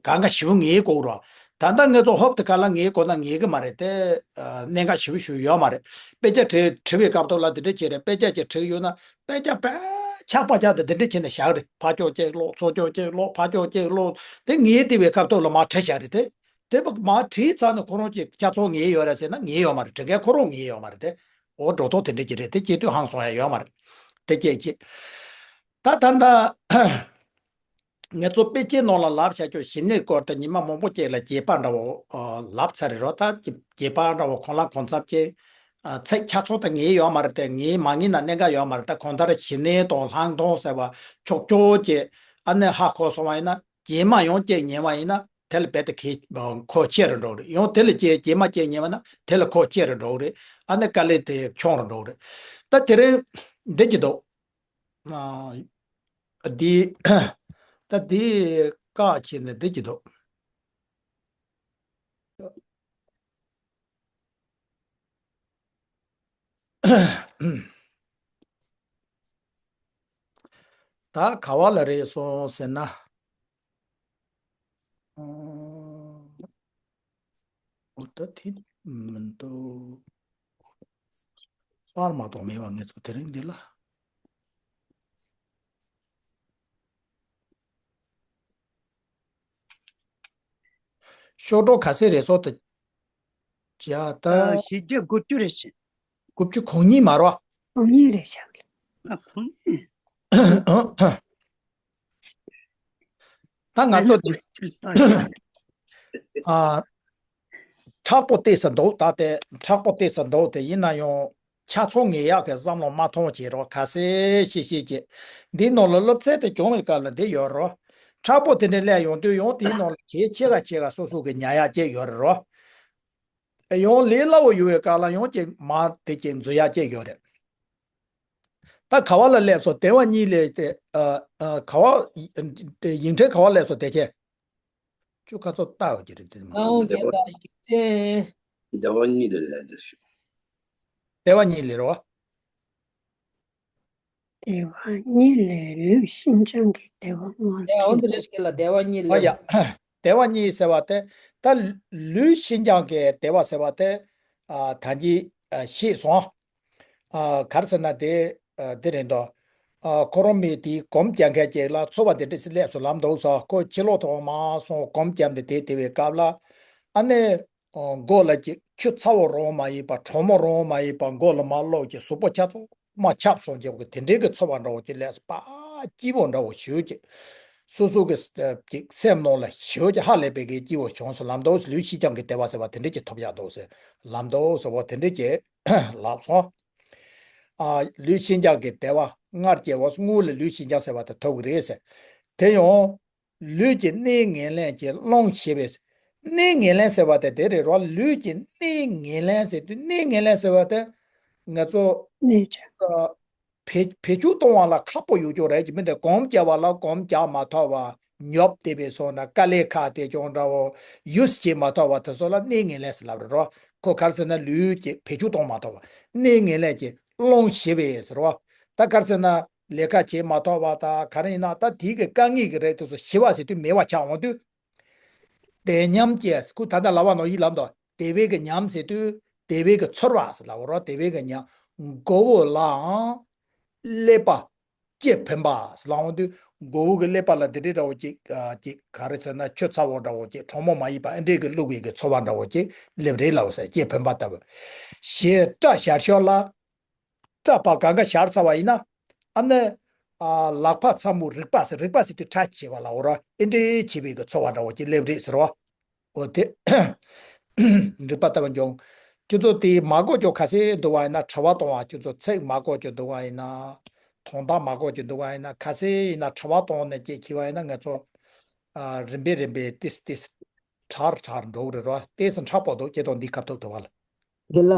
གང་ག་ཞིབ་ངེས་དགོས་རོ། ད་ལྟ་ངེད་ཚོ་ཧོབ་ཏེ་ག་ལ་ངེས་དགོས་ན་ངེས་གི་མ་རེད་དེ། ཨ་གནད་འགག་ཞིབ་ཞིབ་ཡོད་མ་རེད། དཔེ་ཆ་བྲིས་བྲིས་པའི་སྐབས་ཐོག་ལ་དེ་འདྲ་བྱས་རེད། དཔེ་ཆ་ཅིག་བྲིས་ཡོད་ན་དཔེ་ཆ་དཔེ་ཆག་པ་ཆག་དེ་དེ་འདྲ་བྱས་ནས་བཞག་རེད། ཕར་ཕྱོགས་ཅིག་ཀློག་ཚུར་ཕྱོགས་ཅིག་ཀློག་ཕར་ཕྱོགས་ཅིག་ཀློག་དེ་ངེས་བསྡད་པའི་སྐབས་ཐོག་ལ་མར་བྲིས་བཞག་རེད་དེ། དེ་མར་བྲིས་ཚར་ནས་ཁོ་རང་ཅིག་ཆ་ཚང་ངེས་ཡོད་རེད་ཟེར་ན་ངེས་ཡོད་མ་རེད། བྲིས་མཁན་ཁོ་རང་ངེས་ཡོད་མ་རེད་དེ། འོ་འགྲོ་ཐོག་དེ་འདྲ་ཅིག་རེད་དེ། སྐྱེ་དུས་ཧང་སང་ཡ་ཡོད་མ་རེད། དེ་སྐད་ཅིག་ད་ད་ལྟ། ངེད་ཚོ་དཔེ་ཆའི་ནང་ལ་ལབ་བྱ་ཆོག་ཞི་གནས་སྐོར་དེ་ཉི་མ་མང་པོ་ཅིག་ལ་རྒྱས་པ་འདྲ་བོ་ཨ་ལབ་ཚར་རེད་རོ། ད་རྒྱས་པ་འདྲ་བོ་གང་ལ་གང་འཚམ་ཅིག་ཨ་ཚིག་ཆ་ཚང་དེ་ངེས་ཡོད་མ་རེད་དེ། ངེས་མ་ངེས་ན་གནད་འགག་ཡོད་མ་རེད། ད་གང་ལྟར་ཞི་གནས་དང་ལྷག་མཐོང་ཟེར་བ་ཕྱོགས་ཕྱོགས་ཀྱི་ཨ་ནི་ཧ་གོ་སོང་བ་ཡིན་ན་རྗེས་མ་ཡང་ཅིག་ཉན་པ་ཡིན་ན་དེ་ལ་རྦད་དེ་གལ་ཁོ་ཆེ་རུ་འགྲོ་གི་རེད། ཡང་དེ་ལ་ཅིག་རྗེས་མ་ཅིག་ཉན་པ་ན་དེ་ལ་ཁོ་ཆེ་རུ་འགྲོ་གི་རེད། ཨ་ནི་དཀའ་ལས་དེ་ཆུང་རུ་འགྲོ་གི་རེད། ད་དེ་རིང་འདི་ཅིག་འདུག་ཨ། འདི། ད་འདི་བཀག་བྱས་ནས་འདི་གྱི་འདུག་ད་ག་བ་ལ་རེད་སོང་ཟེར་ན། འོ་ད་དེ་མི་འདུག་པར་མ་གཏོགས་མེད་པ་ངེད་ཚོ་དེ་རིང་འདི་ལ། ཤོག་གྲངས་ག་ཚད་རེད་སོགས་དང་། བྱ་ད། ཨ་བཞི་བརྒྱ་དགུ་བཅུ་རེད་ཤག་དགུ་བཅུ་གོ་གཉིས་མ་རོ། གོ་གཉིས་རེད་ཤག་ཨ་གོ་གཉིས། ད་ང་ཚོ་དེ། ཨ། མཁྲེགས་པོ་བལྟས་ས་འདུག་ད་དེ་མཁྲེགས་པོ་བལྟས་ས་འདུག་དེ་ཡིན་ན་ཡང་ཆ་ཚང་ངེས་ཡག་གི་བསམ་བློ་མ་ཐོངས་བྱེད་རོགས། ག་ཚད་ཤེས་ཤེས་ཀྱིས། འདིའི་ནང་ལ་སློབ་ཚན་དེ་སྦྱོང་བའི་སྐབས་ལ་འདི་ཡོད་རོ། མཁྲེགས་པོ་དེ་འདྲ་སླེབས་ཡོང་དུས་ཡང་དེའི་ནང་ལ་གལ་ཆེ་ག་ཆེ་ག་སོ་སོ་གི་ཉར་ཡག་ཅིག་ཡོད་རེད་རོ། ཡང་ལས་སླ་བོ་ཡོད་པའི་སྐབས་ལ་ཡང་ཅིག་མར་དེ་ཅིག་འཛུལ་ཡག་ཅིག་ཡོད་རེད། ད་ག་བ་ལ་སླེབས་སོང་། དལ་བ་གཉིས་ལས་དེ། ཨ་ཨ་ག་བ། དེ་ཡིག་ཕྲེང་ག་བ་སླེབས་སོང་དེ་ཁྱེད། ཁྱོད་ཁ་ཚོ་ལྟ་ཡོད་ཀྱི་རེད་དེ་མ། ཨོ་ཀེ་ད་ཡིག་ཕྲེང་། དལ་བ་གཉིས་ལས་ལས་དེ་ཞུ། དལ་བ་གཉིས་ལས་རོ། དལ་བ་གཉིས་ལས་ལུས་ཤིན་སྦྱངས་ཀྱི་དལ་བ་ལྔ། ཨེ་འོ་འདི་རེད་ཤག་ལ་དལ་བ་གཉིས་ཨ་ལས། ཡ། དལ་བ་གཉིས་ཟེར་བ་དེ། ད་ལུས་ཤིན་སྦྱངས་ཀྱི་དལ་བ་ཟེར་བ་དེ། ཨ་ད་གིན་ཨ་ཤེས་སོང་། ཨ་ག་རེ་ཟེར་ན་དེ་ཨ་དེ་རེད་འདུག་ཨ་ཁོ་རང་མི་དེའི་སྒོམ་རྒྱག་མཁན་ཅིག་ལ་ཚོར་བ་དེ་འདྲ་ཞིག་སླེབས་སོང་ལབ་འདུག་ཟེར། ཁོ་ཕྱི་ལོགས་ཐོག་མར་སོང་སྒོམ་བརྒྱབ་ནས་དེ་དེ་བའི་སྐབས་ལ་ཨ་ནི། ཨོ་མགོ་ལ་ཅིག་ཆུ་ཚ་བོ་རང་མ་ཡིན་པ་གྲང་མོ་རང་མ་ཡིན་པ་མགོ་ལ་མར་བླུགས་ཀྱི་གཟུགས་པོ་ཆ་ཚང་མ་ཆག་སོང་ཅིག་གི་དེ་འདྲའི་གི་ཚོར་བ་འདྲ་བོ་ཅིག་སླེབས་པ། སྐྱིད་པོ་འདྲ་བོ་ཞེ་པོ་ཅིག་སོ་སོ་གི་ཅིག་སེམས་ནང་ལ་ཞེ་པོ་ཅིག་ཧ་ལས་པའི་གི་སྐྱིད་པོ་བྱུང་སོང་ལབ་འདུག་ལུས་ཤིན་སྦྱངས་ཀྱི་བདེ་བ་ཟེར་བ་དེ་འདྲ་ཅིག་ཐོབ་ཡག་འདུག་ཟེར་ལབ་འདུག་ཟེར་བ་དེ་འདྲ་ཅིག་ལབ་སོང་། ཨ་ལུས་ཤིན་སྦྱངས་ཀྱི་བདེ་བ་ལྔ་སྐྱེ་བ་དངོས་ལ་ལུས་ཤིན་སྦྱངས་ཟེར་བ་དེ་ཐོབ་གི་རེད་ཟེར། དེ་ཡང་། ལུས་ཀྱི་གནས་ངན་ལེན་གྱི་རླུང་ཞེས་པས། གནས་ངན་ལེན་ཟེར་བ་དེ་དེ་རེད་རོ། ལུས་ཀྱི་གནས་ངན་ལེན་ཟེར་དུས་གནས་ངན་ལེན་ཟེར་བ་དེ་ང་ཚོ་གནས་ཀྱི་ཨ་བེད་བེད་སྤྱོད་གཏོང་བ་ལ་ཁག་པོ་ཡོད་ཀྱོག་རེད་ཀྱི་མི་འདི་སྒོམ་རྒྱག་པ་ལ་སྒོམ་རྒྱག་མ་ཐུབ་པ་ཉོབ་དེ་བས་སོང་ན་དཀའ་ལས་ཁག་དེ་ཅུང་འདྲ་བོ་ཡུས་བྱེད་མ་ཐུབ་པ་དེ་ཚོ་ལ་གནས་ངན་ལེན་ཟེར་ལབ་རེད་རོ། ཁོ་ག་རེ་ཟེར་ན་ལུས་ཀྱི་བེད་སྤྱོད་གཏོང་མ་ཐུབ་པ་གནས་ངན་ལེན་གྱི་རླུང་ཞེས་པས་ཟེར་བ། ད་ག་རེ་ཟེར་ན། ལས་ཀ་བྱེད་མ་ཐུབ་པ་དང་ག་རེ་ཡིན་ན་ད་དེའི་གི་དཀའ་ངལ་གི་རེད་དུས་སུ་ཞི་བ་ཟེར་དུས་མེད་པ་ཆགས་འོང་དུས། བདེ་ཉམས་སྐྱེ་ཁུ་ད་ལྟ་ལབ་པ་ནོར་ཡིད་ལམ་དུ་བདེ་བའི་གི་ཉམས་ཟེར་དུས་བདེ་བའི་གི་ཚོར་བ་ཟེར་ལབ་རོ། བདེ་བའི་གི་ཉམས་མགོ་བོ་ལའང་ཀླད་པ་ལྕེ་བེམ་པ་ཟེར་ལབ་འོང་དུས་མགོ་བོ་གི་ཀླད་པ་ལ་འདི་འདྲའི་འདྲ་བོ་ཅིག་ཅིག་ག་རེ་ཟེར་ན་ཆུ་ཚ་བོ་འདྲ་བོ་ཅིག་གྲང་མོ་མ་ཡིན་པ་ཨེ་འདྲའི་གི་བླུགས་པའི་གི་ཚོར་བ་འདྲ་བོ་ཅིག་སླེབས་རེད་ལབ་ཟེར་ལྕེ་བེམ་པ་ལྟ་བུ། ཞེས་སྐྲ་བཞར་ཞོར་ལ། སྐྲ་ཕར་གང་ག་བཞར་ཚར་བ་ཡིན་ན། ཨ་ནི། ཨ་ལག་པ་ཚ་མོ་རིག་པ་ཟེར་རིག་པ་ཟེར་དུས་ཁྲ་བྱེད་པ་ལ་འོ་ར་ཨེ་འདྲའི་བྱེད་པའི་གི་ཚོར་བ་འདྲ་བོ་ཅིག་སླེབས་རེད་ཟེར་བ། འོ་དེ། རིག་པ་ལྟ་བུ་འབྱུང་། ཁྱོད་ཚོ་དེ་མ་གོ་ཅོག་ག་ཚད་འདུག་བ་ཡིན་ན་དྲི་བ་གཏོང་བ། ཁྱོད་ཚོ་ཚིག་མ་གོ་ཅོག་འདུག་བ་ཡིན་ན། དོན་དག་མ་གོ་ཅོག་འདུག་བ་ཡིན་ན་ག་ཚད་ཡིན་ན་དྲི་བ་གཏོང་ནས་སྐད་འཁྱེར་བ་ཡིན་ན་ང་ཚོ། ཨ་རིམ་པས་རིམ་པས་ཏིས་ཏིས། དྲག་དྲག་འགྲོ་གི་རེད་རོ། ཏོག་ཙམ་དྲག་པོ་འདུག་སྐྱེ་སྟོང་འདི་ཁ་ཐུག་ཏུ་བ་ལ། དགེ་ལ།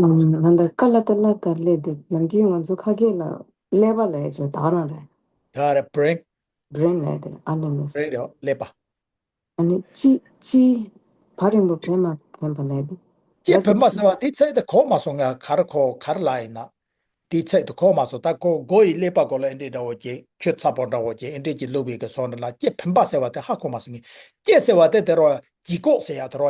ཨ། ང་འདི་ཀ་ལ་ཏ་ལ་ཏ་ལེ་དེ་ནམ་རྒྱུན་ང་ཚོ་ཁ་སྐད་ལ་ཀླད་པ་ལ་ཡ་ཅོ་ད་རང་རེད། ད་རེད་brain། brain ལ་དེ་ཨ་ལེ་མེ་སི། brain རེད་ཀླད་པ། ཨ་ནི་ཅི་ཅི་བ་རིང་པོ་བེམ་མ་བེམ་པ་ལ་དེ། སྐྱེ་བེམ་པ་ཟེར་བ་དེ་ཚད་དེ་གོ་མ་སོང་ང་གར་གོ་གར་ལ་ཡིན་ན། དེའི་ཚད་དུ་གོ་མ་སོང་། ད་ཁོ་མགོ་ཡི་ཀླད་པ་གོ་ལ་ཨེ་འདྲའི་འདྲ་བོ་ཅིག་ཁྱོད་ཚ་པོ་འདྲ་བོ་ཅིག་ཨེ་འདྲའི་ཅིག་བླུགས་པའི་གི་སོང་འདྲ་ལ་སྐྱེ་བེམ་པ་ཟེར་བ་དེ་ཧ་གོ་མ་སོང་ངས། སྐྱེ་ཟེར་བ་དེ་དེ་རོ་ལྗིད་ཁོག་ཟེར་ཡ་དེ་རོ།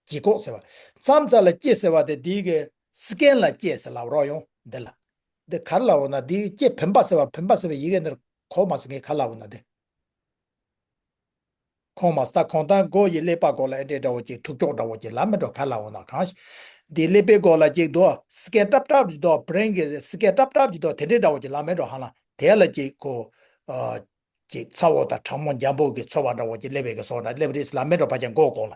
ལྗིད་ཁོག་ཟེར་བ། མཚམས་མཚམས་ལ་སྐྱེ་ཟེར་བ་དེ་དེའི་གི་སི་ཀན་ལ་སྐྱེ་ཟེར་ལབ་རོགས་ཡོང་འདི་ལ། འདི་ག་རེ་ལབ་འོ་ན་དེའི་སྐྱེ་བེམ་པ་ཟེར་བ་བེམ་པ་ཟེར་བའི་ཡི་གེ་འདིར་གོ་མ་སོང་ངས་ག་རེ་ལབ་འོ་ན་དེ། ཁོང་མ་སྟ་ཁོང་ད་མགོ་ཡི་ཀླད་པ་སྐོར་ལ་ཨེ་འདྲའི་འདྲ་བོ་ཅིག་ཐུག་ཀྱོག་འདྲ་བོ་ཅིག་ལ་མེ་འགྲོ་ག་ལ་འོ་ན་གང་ཞིག་འདི་ཀླད་པའི་སྐོར་ལ་ཅིག་དོ་སི་ཀན་ཏྲབ་ཏྲབ་ཅིག་དོ་brain གི་སི་ཀན་ཏྲབ་ཏྲབ་ཅིག་དོ་དེ་འདྲའི་འདྲ་བོ་ཅིག་ལ་མེ་འགྲོ་ཧ་ལ་དེ་ལ་ཅིག་གོ་ཅིག་ཚ་བོ་དང་གྲང་མོ་འཇམ་པོ་གི་ཚོར་བ་འདྲ་བོ་ཅིག་སླེབས་པའི་གི་སོགས་འདྲ་སླེབས་རེད་ལ་མེ་འགྲོ་ཕ་ཅན་མགོ་སྐོར་ལ།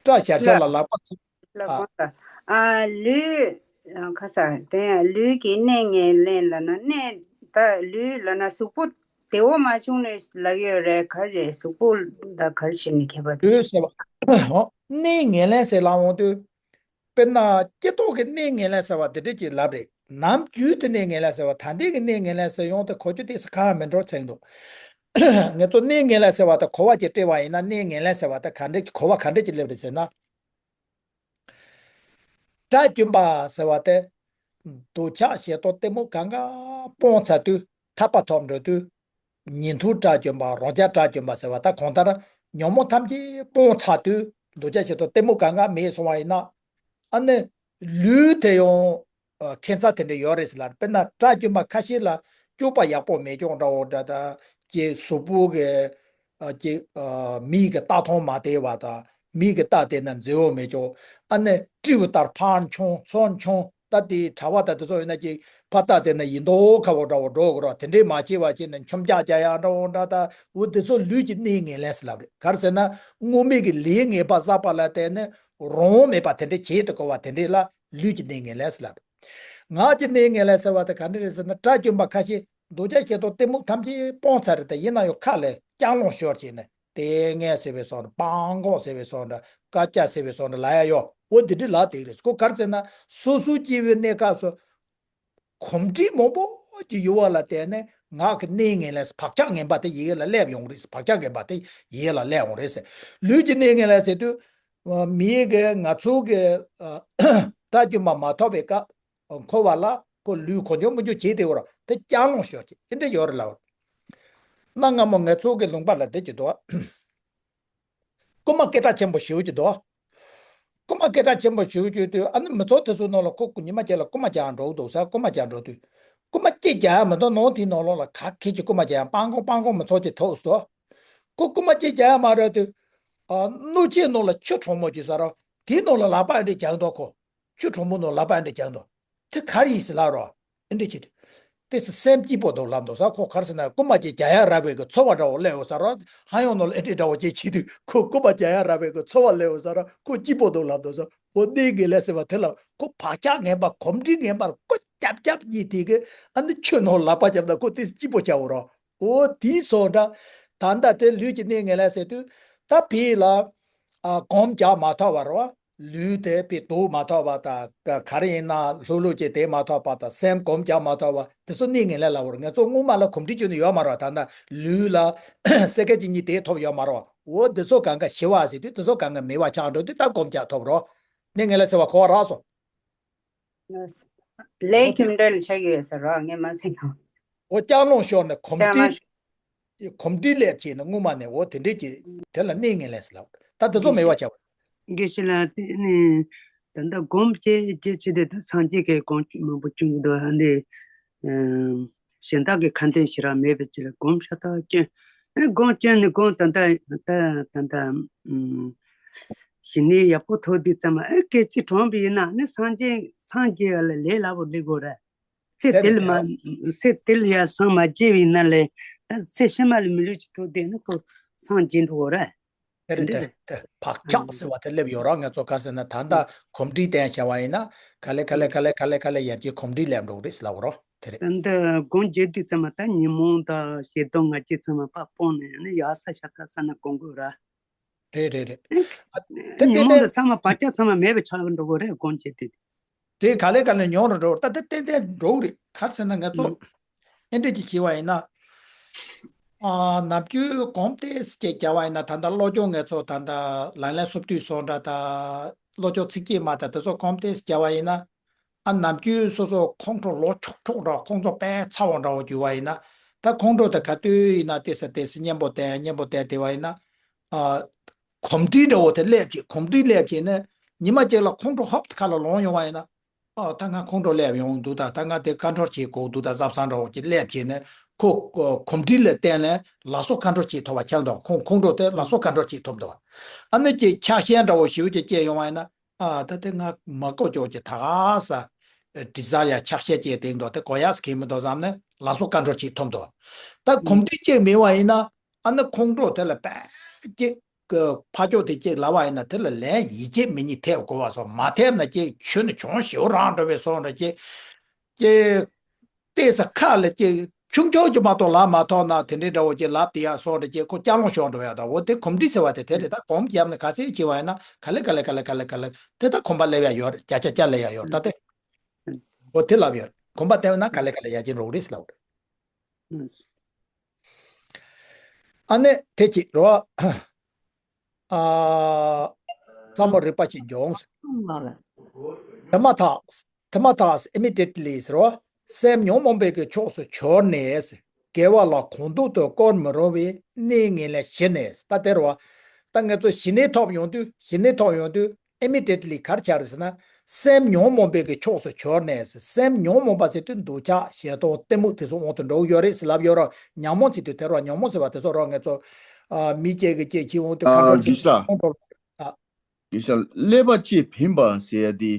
སྐྲ་བཞར་ཤོག་ལ་ལག་པ་ཚིག་ལ་ཨ། གོང་ལ། ཨ་ལུས། ཁ་ས་དེ་ཡང་ལུས་ཀྱི་གནས་ངན་ལེན་ལ་ན་གནས་ད་ལུས་ལ་ན་གཟུགས་པོ་བདེ་བོ་མ་བྱུང་ནས་ལ་ཡོད་རེད་ག་རེ་གཟུགས་པོ་ད་ག་རེ་བྱས་ནས་ཁྱད་པར་ལུས་ཟེར་བ། གནས་ངན་ལེན་ཟེར་ལ་འོང་དུས། དཔེར་ན་སྐྱེ་ཐོག་གི་གནས་ངན་ལེན་ཟེར་བ་དེ་འདྲ་ཅིག་ལབ་རེད། ནམ་རྒྱུན་དུ་གནས་ངན་ལེན་ཟེར་བ་ད་ལྟའི་གི་གནས་ངན་ལེན་ཟེར་ཡོང་དུས་གོ་རྒྱུ་དེ་ས་ཁ་མི་འགྲོ་ཚེང་འདུག་ངེད་ཚོ་གནས་ངན་ལེན་ཟེར་བ་དང་གོ་བ་ཅིག་སྤྲད་པ་ཡིན་ན་གནས་ངན་ལེན་ཟེར་བ་དང་ག་འདྲ་གི་གོ་བ་ག་འདྲ་ཅིག་སླེབས་རེད་ཟེར་ན། དགྲ་བཅོམ་པ་ཟེར་བ་དེ། འདོད་ཆགས་ཞེ་སྡང་གཏི་མུག་གང་ག་སྤོང་ཚར་དུས་ཐར་པ་ཐོབ་འགྲོ་དུས། ཉན་ཐོས་དགྲ་བཅོམ་པ་རང་རྒྱལ་དགྲ་བཅོམ་པ་ཟེར་བ་ད་གང་ལྟར་ཉོན་མོངས་ཐམས་ཅད་སྤོང་ཚར་དུས་འདོད་ཆགས་ཞེ་སྡང་གཏི་མུག་གང་ག་མེད་སོང་བ་ཡིན་ན། ཨ་ནི་ལུས་དེ་ཡང་ཁྱད་མཚར་དེ་འདྲ་ཡོད་རེད་ཟེར་ལ། དཔེར་ན་དགྲ་བཅོམ་པ་ཁ་ཤས་ལ་སྤྱོད་པ་ཡག་པོ་མེད་ཀྱང་འདྲ་བོ་འདྲ་ད་ཀྱི་གཟུགས་པོ་གི་ཀྱི་མིག་གི་ལྟ་སྟངས་མ་བདེ་བ་དང་མིག་གི་ལྟ་བདེ་ན་མཛེས་པོ་མེད་ཀྱང་ཨ་ནི་སྤྲེའུ་ལྟར་ཕར་མཆོང་ཚུར་མཆོང་ད་དེ་གྲྭ་པ་དང་དེ་ཚོ་ཡོད་ན་ཀྱི་ཕར་ལྟ་བདེ་ན་ཡིན་མདོག་ཁ་བོ་འདྲ་བོ་འགྲོ་དགོས་ར། དེ་འདྲས་མ་བྱས་པ་བྱས་ན་མཆོང་རྒྱག་རྒྱག་ཡག་འདྲ་བོ་འདྲ་ད་འུ་དེ་ཚོ་ལུས་ཀྱི་གནས་ངན་ལེན་ཟེར་ལབ་རེད། ག་རེ་ཟེར་ན་དངོས་མེད་ཀྱི་ལས་ངན་པ་བསགས་པ་ལ་བརྟེན་ནས་རང་དབང་མེད་པ་དེ་འདྲས་བྱེད་དུ་གོ་བ་དེ་འདྲས་ལ་ལུས་ཀྱི་གནས་ངན་ལེན་ཟེར་ལབ་རེད། ངག་གི་གནས་ངན་ལེན་ཟེར་བ་དེ་ག་འདྲ་རེད་ཟེར་ན་དགྲ་བཅོམ་པ་ཁ་ཤས་འདོད་ཆགས་ཞེ་སྡང་གཏི་མུག་ཐམས་ཅད་སྤོང་ཚར་རེད་དེ་ཡིན་ན་ཡང་ཁ་ལས་སྐྱག་རླུང་ཤོར་བྱས་ནས་ལྟས་ངན་ཟེར་བའི་སོགས་འདྲ་སྤང་གོག་ཟེར་བའི་སོགས་འདྲ་སྐད་ཆ་ཟེར་བའི་སོགས་འདྲ་ལ་ཡ་ཡོ་འོ་འདི་འདྲ་ལ་དེ་རེད། ཁོ་ག་རེ་ཟེར་ན་སོ་སོའི་སྐྱེ་བོའི་གནས་སྐབས་སུ་གོམས་འདྲིས་མང་པོ་ཅིག་ཡོད་པ་ལ་བརྟེན་ནས་ངག་གི་གནས་ངན་ལེན་བག་ཆགས་ངན་པ་དེ་ཡི་གེ་ལ་སླེབས་ཡོང་རེད། བག་ཆགས་ངན་པ་དེ་ཡི་གེ་ལ་སླེབས་ཡོང་རེད་ཟེར། ལུས་ཀྱི་གནས་ངན་ལེན་ཟེར་དུས་མིའི་གི་ང་ཚོ་གི་དགྲ་བཅོམ་པ་མ་ཐོབ་པའི་སྐབས། འཁོར་བ་ལ་ཁོ་ལུས་གང་བྱུང་མང་བྱུང་བྱེད་དེ་བར་དེ་སྐྱག་རླུང་ཤོར་ཅིག་དེ་འདྲ་ཡོད་རེད་ལ། གནའ་སྔ་མོ་ང་ཚོ་གི་ལུང་པ་ལ་དེ་ཅིག་འདུག་རྐུན་མ་སྐད་གྲགས་ཆེན་པོ་ཞེ་པོ་ཅིག་འདུག་རྐུན་མ་སྐད་གྲགས་ཆེན་པོ་ཞེ་པོ་ཅིག་དུས། ཨ་ནི་མི་ཚོགས་དེ་ཚོའི་ནང་ལ་ཁོ་ཉི་མ་གཅིག་ལ་རྐུན་མ་རྒྱག་འགྲོ་འདུག་ས། རྐུན་མ་རྒྱག་འགྲོ་དུས། རྐུན་མ་གཅིག་རྒྱག་ཡ་མི་འདུག་ནང་དེའི་ནང་ལོགས་ལ་ག་གེ་ཅིག་རྐུན་མ་རྒྱག་ཡ། སྤང་གོང་སྤང་གོང་མི་ཚོགས་ཅིག་ཐུག་སོང་། ཁོ་རྐུན་མ་གཅིག་རྒྱག་ཡ་མ་རེད་དུས། ཨ། སྣུམ་ཆས་ནང་ལ་ཆུ་གྲང་མོ་ཅིག་ཟ་ར། དེའི་ནང་ལ་ལག་པ་ཨེ་འདྲ་རྒྱག་འདུག་ཁོ། ཆུ་གྲང་མོ་ནང་ལག་པ་ཨེ་འདྲ་རྒྱག་འདུག་དེ་ག་རེ་ཡིན་ཟེར་ལབ་རོགས། ཨེ་འདྲ་བྱེད་དུས། དེ་སེམས་སྐྱིད་པོ་འདུག་ལབ་འདུག་ས། ཁོ་ག་རེ་ཟེར་ན་རྐུན་མ་གཅིག་རྒྱག་ཡ་རག་པའི་གི་ཚོར་བ་འདྲ་བོ་སླེབས་ཡོད་ས་རོགས། ཧ་ཡང་ནང་ལ་ཨེ་འདྲ་འདྲ་བོ་ཅིག་བྱེད་དུས། ཁོ་རྐུན་མ་རྒྱག་ཡ་རག་པའི་གི་ཚོར་བ་སླེབས་ཡོད་ས་རོགས། ཁོ་སྐྱིད་པོ་འདུག་ལབ་འདུག་ས། འོ་དེ་གི་ལས་ཟེར་བ་དེ་ལ་ཁོ་བག་ཆགས་ངན་པ་གོམས་འདྲིས་ངན་པར་ཁོ་རྒྱབ་རྒྱབ་གཉིས་དེ་གི། ཨ་ནི་ཆུ་ནང་ལག་པ་བརྒྱབ་ན་ཁོ་དེ་སྐྱིད་པོ་ཆགས་འོ་རོགས། འོ་དེའི་སོང་འདྲ། ད་ལྟ་དེ་ལུས་ཀྱི་གནས་ངན་ལས་ཟེར་དུས། ད་ཕི་ལ། ཨ། གོམས་རྒྱག་མ་ཐུབ་པ་རོ། ལུས་དེ་ཕི་དུག་མ་ཐུབ་པ་དང་ག་ག་རེ་ཡིན་ན་ལྷུག་ལྷུག་ཅིག་དེ་མ་ཐུབ་པ་དང་། སེམས་གོམས་རྒྱག་མ་ཐུབ་པ་དེ་ཚོ་གནས་ངན་ལས་ལབ་པ་རེད། ང་ཚོ་སྔོན་མ་ལ་གོམས་འདྲིས་བྱུང་ནས་ཡོད་མ་རེད། ད་ལྟ་ལུས་ལ་སེ་ག་གཅིག་གཉིས་དེ་ཐོབ་ཡོད་མ་རེད། འོ་དེ་ཚོ་གང་ག་ཞི་བ་ཟེར་དུས། དེ་ཚོ་གང་ག་མེད་པ་ཆགས་འགྲོ་དུས། ད་གོམས་རྒྱག་ཐུབ་རོ། གནས་ངན་ལས་ཟེར་བ་གོ་བ་རག་སོང་། ལས་རྒྱུ་འབྲས་ལ་ཆགས་ཀྱི་ཡོད་ས་རོ། ངས་མ་ཟིན་ནོ། འོ་ལྕགས་ལོང་ཤོར་ནས་གོམས་ལྕགས་འདྲིས། ལ་གོམས་འདྲིས་སླེབས་བྱས་ནས་སྔོན་མ་ནས། འོ་དེ་འདྲས་ཀྱི་དེ་ལ་གནས་ངན་ལས་ཟེར་ལབ། ད་དེ་ཚོ་མེད་པ་བྱ་བ། དགེ་བཤེས་ལགས། དེ་ནི་ད་ལྟ་སྒོམ་བྱེད་བྱེད་བྱེད་དེ་ད་སངས་རྒྱས་ཀྱི་སྒོམ་མང་པོ་བསྐྱོན་གྱི་འདུག་ཨ་ནི། ཨ། གཞན་དག་གི་ཁ་འདོན་ཞེ་དྲག་མེད་པའི་ཕྱིར་སྒོམ་ཤ་སྟག་བསྐྱོན། ཨ། སྒོམ་བསྐྱོན་ནས་སྒོམ་ད་ལྟ་ད་ད་ལྟ་ཨ། ཞི་གནས་ཡག་པོ་ཐོབ་དུས་ཙམ། ཨ། སྐད་ཅིག་གྲོངས་པ་ཡིན་ན་ནི་སངས་རྒྱས་སངས་རྒྱས་ལ་ལས་སླ་པོ་སླེབས་དགོས་རེད། ཚེ་དེ་ལ་མ། ཚེ་དེ་ལ་ཡར་སངས་མ་རྒྱས་པའི་ནང་ལས། ད་ཚེ་ཕྱི་མ་ལ་མི་ལུས་ཅིག་ཐོབ་དུས་ནི་ཁོ་སངས་རྒྱས་འགྲོ་གི་རེད། དེ་རེད། དེ་དེ་བག་ཆགས་ཟེར་བ་དེ་སླེབས་ཡོད་ར། ང་ཚོ་ག་ཟེར་ན་ད་ལྟ་གོམས་འདྲིས་བསྟན་བྱ་བ་ཡིན་ན། ག་ལེ་ག་ལེ་ག་ལེ་ག་ལེ་ག་ལེ་ཡར་རྒྱས་གོམས་འདྲིས་སླེབས་འགྲོ་གི་རེད་ཟེར་ལབ་རོ། དེ་རེད། ད་ལྟ་སྒོམ་བྱེད་དུས་ཙམ་པ་ད་ཉོན་མོངས་དང་ཞེ་སྡང་ང་རྒྱལ་ཚང་མ་ཕར་སྤངས་ནས་ནི་ཡར་ས་ཤ་སྟག་ས་ན་སྒོམ་དགོས་ར། རེད་རེད་རེད། ཨ། དེ་ཉོན་མོངས་དེ་དེ་ཚང་མ་བག་ཆགས་ཚང་མ་མེད་པའི་ཆགས་འགྲོ་གི་རེད། སྒོམ་བྱེད་དུས། དེ་ག་ལེ་ག་ལེ་ཉུང་རུ་འགྲོ། ད་དེ་ཏན་ཏན་འགྲོ་གི་རེད། ག་རེ་ཟེར་ན་ང་ཚོ་ཨེ་འདྲ་ཅིག་བྱས་པ་ཡིན་ན། ཨ། ནམ་རྒྱུན་སྒོམ་ཏོག་ཙམ་ཅིག་བརྒྱབ་པ་ཡིན་ན། ད་ལྟ་བློ་སྦྱོང་ང་ཚོ་ད་ལྟ་ལག་ལེན་སོ་བདུན་སོགས་འདྲ་དང་། བློ་སྦྱོང་ཚིགས་བཅད་མ་དང་དེ་ཚོ་སྒོམ་ཏོག་ཙམ་བརྒྱབ་པ་ཡིན་ན། ཨ། ནམ་རྒྱུན་སོ་སོ་ཁོང་ཁྲོ་ལོག་ཁྱོག་ཁྱོག་འདྲ། ཁོང་ཚོ་དཔེ་ཚ་བོ་འདྲ་བོ་གྱུར་བ་ཡིན་ན། ད་ཁོང་ཁྲོ་དེ་ག་དུས་ཡིན་ན་ཏོག་ཙམ་ཏོག་ཙམ་མཉེན་པོ་བསྟེན། མཉེན་པོ་བསྟེན་བསྡད་པ་ཡིན་ན། ཨ། གོམས་འདྲིས་འདྲ་བོ་དེ་སླེབས་བྱས། གོམས་འདྲིས་སླེབས་བྱས་ནས་ཉི་མ་གཅིག་ལ་ཁོང་ཁྲོ་ཧོབ་ཁ་ལ་ལོང་ཡོང་བ་ཡིན་ན། ཨ། ད་ང་ཁོང་ཁྲོ་སླེབས་ཡོང་འདུག་ད། ད་ང་དེ་ཀོན་ཊོལ་བྱེད་དགོས་འདུག་ད། གཟབ་གཟབ་འདྲ་བོ་ཅིག་སླེབས་བྱས་ནས་ཁོ་གོམས་འདྲིས་ལ་བརྟེན་ནས་ལགས་སོ་ཀོན་ཊོལ་བྱེད་ཐུབ་པ་ཆགས་འདུག་ཁོང་ཁོང་ཁྲོ་དེ་ལགས་སོ་ཀོན་ཊོལ་བྱེད་ཐུབ་འདུག་ཨ་ནི་ཅིག་ཆགས་ཞེན་འདྲ་བོ་ཞེ་པོ་ཅིག་སྐྱེས་ཡོང་བ་ཡིན་ན། ཨ། ད་དེ་ང་མ་གོ་ཅོག་ཅིག་ད་ག་ས། ཌི་ཛའི་ཡར་ཆགས་ཞེན་སྐྱེས་བསྡད་འདུག་དེ་གོ་ཡག་གི་མི་འདུག་བསམ་ནས་ལགས་སོ་ཀོན་ཊོལ་བྱེད་ཐུབ་འདུག་ད་གོམས་འདྲིས་ཅིག་མེད་པ་ཡིན་ན། ཨ་ནི་ཁོང་ཁྲོ་དེ་ལ་དཔེ་ཅིག་གི་ཕར་ཕྱོགས་དེ་ཅིག་ལབ་པ་ཡིན་ན། དེ་ལ་ལན་ཡིན་གཅིག་མིན་གཉིས་ཐེབས་དགོས་པ་སོགས། མ་ཐེབས་ན་ཅིག་ཁྱོན་ནས་གྱོང་ཞེ་པོ་རག་འགྲོ་བའི་བཟོ་འདྲ་ཅིག་ཅིག་ཏོག་ཙམ་ཁ་ལ་ཅིག་ཆུང་ཆུང་ཅིག་མ་གཏོགས་ལབ་མ་ཐུབ་ན། དེ་འདྲའི་འདྲ་བོ་ཅིག་ལབ་བསྡད་ཡག་བཟོ་འདྲ་ཅིག་ཁོ་ལྕགས་ལོང་ཤོར་འགྲོ་ཡག་འདྲ་བོ། དེ་གོམས་འདྲིས་ཟེར་བ་དེ་དེ་རེད། ད་གོམས་བརྒྱབ་ནས་ག་ཚོད་བྱས་པ་ཡིན་ན། ག་ལེ་ག་ལེ་ག་ལེ་ག་ལེ་ག་ལེ་དེ་ད་གོམས་པ་སླེབས་ཡག་ཡོད་རེད། བརྒྱ་ཆ་བརྒྱ་སླེབས་ཡག་ཡོད་རེད། ད་དེ། འོ་དེ་ལབ་ཡོད་རེད། གོམས་པ་བརྒྱབ་ན་ག་ལེ་ག་ལེ་ཡར་རྒྱས་འགྲོ་གི་རེད་ཟེར་ལབ་རེད། ཨ་ནི་དེ་གཅིག་རེད་བ། ཨ། ཙམ་པོ་རིག་པ་ཅན་འབྱུང་ཟེར། དེ་མ་ཐག་དེ་མ་ཐག immediately་ཟེར་བ། སེམས་ཉོན་མོངས་པའི་གི་ཕྱོགས་སུ་བྱོལ་ནས། དགེ་བ་ལ་གང་འདོད་དུ་བཀོལ་མི་རུང་བའི་གནས་ངན་ལས་ཞི་ནས། ད་དེ་རེད་བ། ད་ང་ཚོ་ཞི་གནས་ཐོབ་ཡོང་དུས། ཞི་གནས་ཐོབ་ཡོང་དུས་immediately་ག་རེ་བྱ་རེད་ཟེར་ན། སེམས་ཉོན་མོངས་པའི་གི་ཕྱོགས་སུ་བྱོལ་ནས། སེམས་ཉོན་མོངས་པ་ཟེར་དུས་འདོད་ཆགས་ཞེ་སྡང་གཏི་མུག་དེ་ཚོ་དབང་དུ་འགྲོ་གི་ཡོད་རེད་ཟེར་ལབ་ཡོད་ར། ཉོན་མོངས་ཟེར་དུས་དེ་ར། ཉོན་མོངས་ཟེར་བ་དེ་ཚོ་ར་ང་ཚོ། ཨ། མི་སྐྱེ་གི་སྐྱེ་འཆི་དབང་དུ་ཁ་འགྲོ་ཅིག་ཁོང་ཁྲོ། ཨ། དགེ་བཤེས་ཀླད་པ་ལྕེ་བིམ་པ་ཟེར་ཡ་དེ།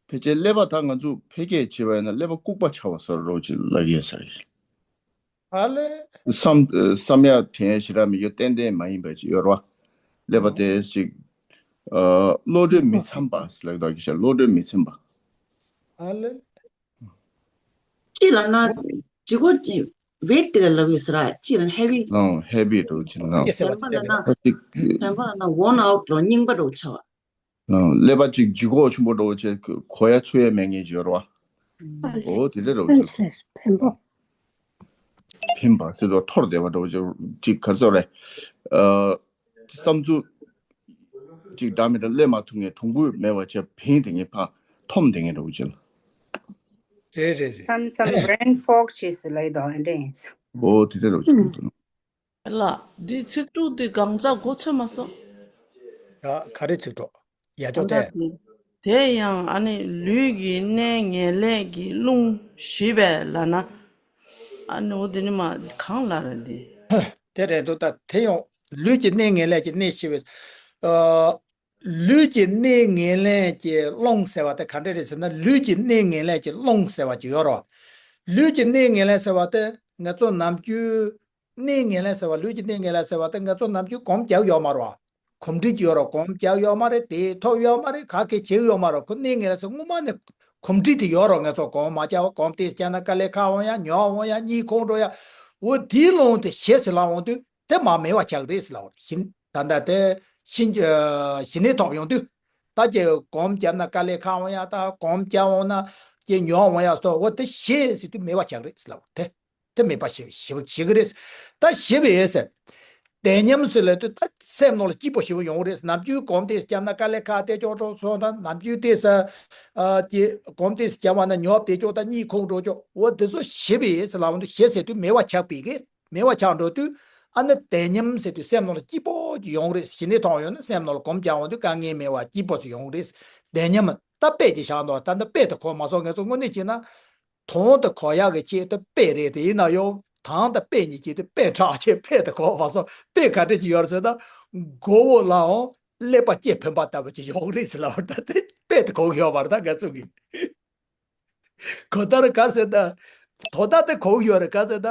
ཕལ་ཆེར་ཀླད་པ་ད་ང་ཚོ་ཕལ་སྐད་བྱས་པ་ཡིན་ན་ཀླད་པ་ལྐུགས་པ་ཆགས་པ་བཟོ་འདྲ་ཅིག་ལབ་ཡོད་ས་རེད། ཨ་ལེ། བསམ་བསམ་ཡག་དྲན་ཡག་ཞེ་དྲག་མི་འདུག་གཏན་གཏན་མ་ཡིན་པ་ཅིག་ཡོད་རེད་བ། ཀླད་པ་དེ་ཅིག་ཨ། བློ་གྲོས་མི་འཚམ་པ་ཟེར་ལབ་ཀྱི་འདུག་དགེ་བཤེས། བློ་གྲོས་མི་འཚམ་པ། ཨ་ལེ། ཅི་ལབ་ན་ལྗིད་ཁོག་ཅིག་weight་དེ་ལ་ལབ་ཡོད་ས་རེད། ཅི་ལབ་ན་heavy། ཨང་། heavy་འདྲ་ཅིག་ན། ཅི་ཟེར་བ་དེ་དེ་རེད། ད་ཅིག་དྲན་པ་ལབ་ན་worn out་འདྲ་རྙིང་པ་འདྲ་ཆགས་པ། ཨང་། ཀླད་པ་ཅིག་ལྗིད་ཁོག་ཆེན་པོ་འདྲ་ཅིག་གོ་ཡ་ཚུགས་ཡ་མེད་མཁན་ཅིག་ཡོད་རེད་བ། ཨོ་དེ་འདྲ་འདྲ་ཅིག་བིམ་པ། བིམ་པ་ཟེར་དུས་འཐོར་བསྡད་པ་འདྲ་ཅིག་ཅིག་ག་རེ་ཟེར་རེད། ཨ། བསམ་ཚུལ་ཅིག་འདྲ་མི་འདྲ་སླེབས་མ་ཐུབ་མཁན། གྲུང་པོ་མེད་པ་བྱས་བིམ་བསྡད་མཁན། ཕར་འཐོམ་བསྡད་མཁན་འདྲ་ཅིག་ལ། རེད་རེད་རེད། བསམ་བསམ་brain fog་བྱས་ཟེར་ལབ་ཡོད་དོ། ཨེ་འདྲ་ཡིན། ཨོ་དེ་འདྲ་འདྲ་ཅིག་འདུག་ལགས། འདིའི་ཚིག་དྲུག་འདི་གང་ཙམ་གོ་ཚོད་མ་སོང་། ག་ག་རེ་ཚིག་གྲོགས། ཡ་ཅོག་ཨ་ད་དེ། དེ་དེ་ཡང་ཨ་ནི་ལུས་ཀྱི་གནས་ངན་ལེན་གྱི་རླུང་ཞི་བས་ལབ་ན། ཨ་ནི་འོ་དེ་ནི་མ་གང་ལ་ར་འདི། དེ་རེད་འདུག་ད་དེ་ཡང་ལུས་ཀྱི་གནས་ངན་ལེན་གྱི་གནས་ཞི་བས། ཨ། ལུས་ཀྱི་གནས་ངན་ལེན་གྱི་རླུང་ཟེར་བ་དེ་ག་འདྲ་རེད་ཟེར་ན། ལུས་ཀྱི་གནས་ངན་ལེན་གྱི་རླུང་ཟེར་བ་ཅིག་ཡོད་རེད་བ། ལུས་ཀྱི་གནས་ངན་ལེན་ཟེར་བ་དེ་ང་ཚོ་ནམ་རྒྱུན། གནས་ངན་ལེན་ཟེར་བ། ལུས་ཀྱི་གནས་ངན་ལེན་ཟེར་བ་དེ་ང་ཚོ་ནམ་རྒྱུན་གོམས་རྒྱག་ཡོད་མ་རེད་བ། གོམས་འདྲིས་ཀྱི་ཡོད་རེད། གོམས་རྒྱག་ཡོད་མ་རེད། དེ་ཐོབ་ཡོད་མ་རེད། ག་གེ་བྱེད་ཡོད་མ་རེད། ཁོ་གནས་ངན་ལེན་ཟེར་སྔོན་མ་ནས་གོམས་འདྲིས་དེ་ཡོད་རེད། ང་ཚོ་གོམས་མ་བྱས་པ། གོམས་ཏོག་ཙམ་བྱས་ན་དཀའ་ལས་ཁག་འོང་ཡ། ཉོབ་འོང་ཡ། གཉིད་ཁུག་འགྲོ་ཡ། འོ་དེའི་རླུང་དེ་ཞི་ཟེར་ལབ་འོང་དུས་དེ་མར་མེད་པ་ཆགས་རེད་ཟེར་ལབ་པ་རེད། ཞི། ད་ལྟ་དེ་ཞི། ཞི་གནས་ཐོབ་ཡོང་དུས། ད་ཀྱེ་གོམས་བརྒྱབ་ན་དཀའ་ལས་ཁག་འོང་ཡ། ད་གོམས་བརྒྱབ་འོང་ན་ཀྱེ་ཉོབ་འོང་ཡ་སོགས། འོ་དེ་ཞི་ཟེར་དུས་མེད་པ་ཆགས་རེད་ཟེར་ལབ་པ་རེད། དེ་དེ་མེད་པ་ཞི་བ་ཞི་བ་ཞི་གི་རེད། ད་ཞི་བས་ཟེར། བདེ་ཉམས་ཟེར་ལབ་དུས་ད་སེམས་ནང་ལ་སྐྱིད་པོ་ཞེ་པོ་ཡོང་གི་རེད། ནམ་རྒྱུན་གོམས་ཏོག་ཙམ་བརྒྱབ་ན་དཀའ་ལས་ཁག་དེ་ཅོག་ཅོག་སོང་ན། ནམ་རྒྱུན་ཏོག་ཙམ། ཨ། ཀྱེ་གོམས་ཏོག་ཙམ་བརྒྱབ་པ་ན་ཉོབ་དེ་ཅོག་ད་གཉིད་ཁུག་འགྲོ་ཅོག་འོ་དེ་ཚོ་ཞི་བས་ཟེར་ལབ་འོང་དུས། ཞི་ཟེར་དུས་མེད་པ་ཆགས་པའི་གི། མེད་པ་ཆགས་འགྲོ་དུས། ཨ་ནི་བདེ་ཉམས་ཟེར་དུས་སེམས་ནང་ལ་སྐྱིད་པོ་ཅིག་ཡོང་གི་རེད། ཞི་གནས་ཐོབ་ཡོང་ན་སེམས་ནང་ལ་གོམས་རྒྱག་འོང་དུས་དཀའ་ངལ་མེད་པ་སྐྱིད་པོ་ཅིག་ཡོང་གི་རེད། བདེ་ཉམས། ད་དཔེ་ཅིག་བཞག་འདུག་ད་ལྟ་དཔེ་དེ་གོ་མ་སོང་། ང་ཚོ་དངོས་གནས་བྱས་ན་དོན་དེ་གོ་ཡག་གི་ཆེད་དུ་དཔེ་རེད། དེ་ཡིན་ན་ཡང་དང་དང་དཔེ་གཉིས་ཀྱི་དེ་དཔེ་འདྲ་ཆེ། དཔེ་དེ་གོ་མ་སོང་། དཔེ་ག་འདྲ་ཅིག་ཡོད་རེད་ཟེར་ན། མགོ་བོ་ལའང་ཀླད་པ་ལྕེ་ཕན་པ་ལྟ་བུ་ཅིག་ཡོང་གི་རེད་ཟེར་ལབ་པ་རེད། ད་དེ་དཔེ་དེ་གོ་གི་ཡོད་མ་རེད། ད་ང་ཚོ་གི་གང་ལྟར་ག་ཟེར་ན། དོན་དག་དེ་གོ་གི་ཡོད་རེད། ག་ཟེར་ན།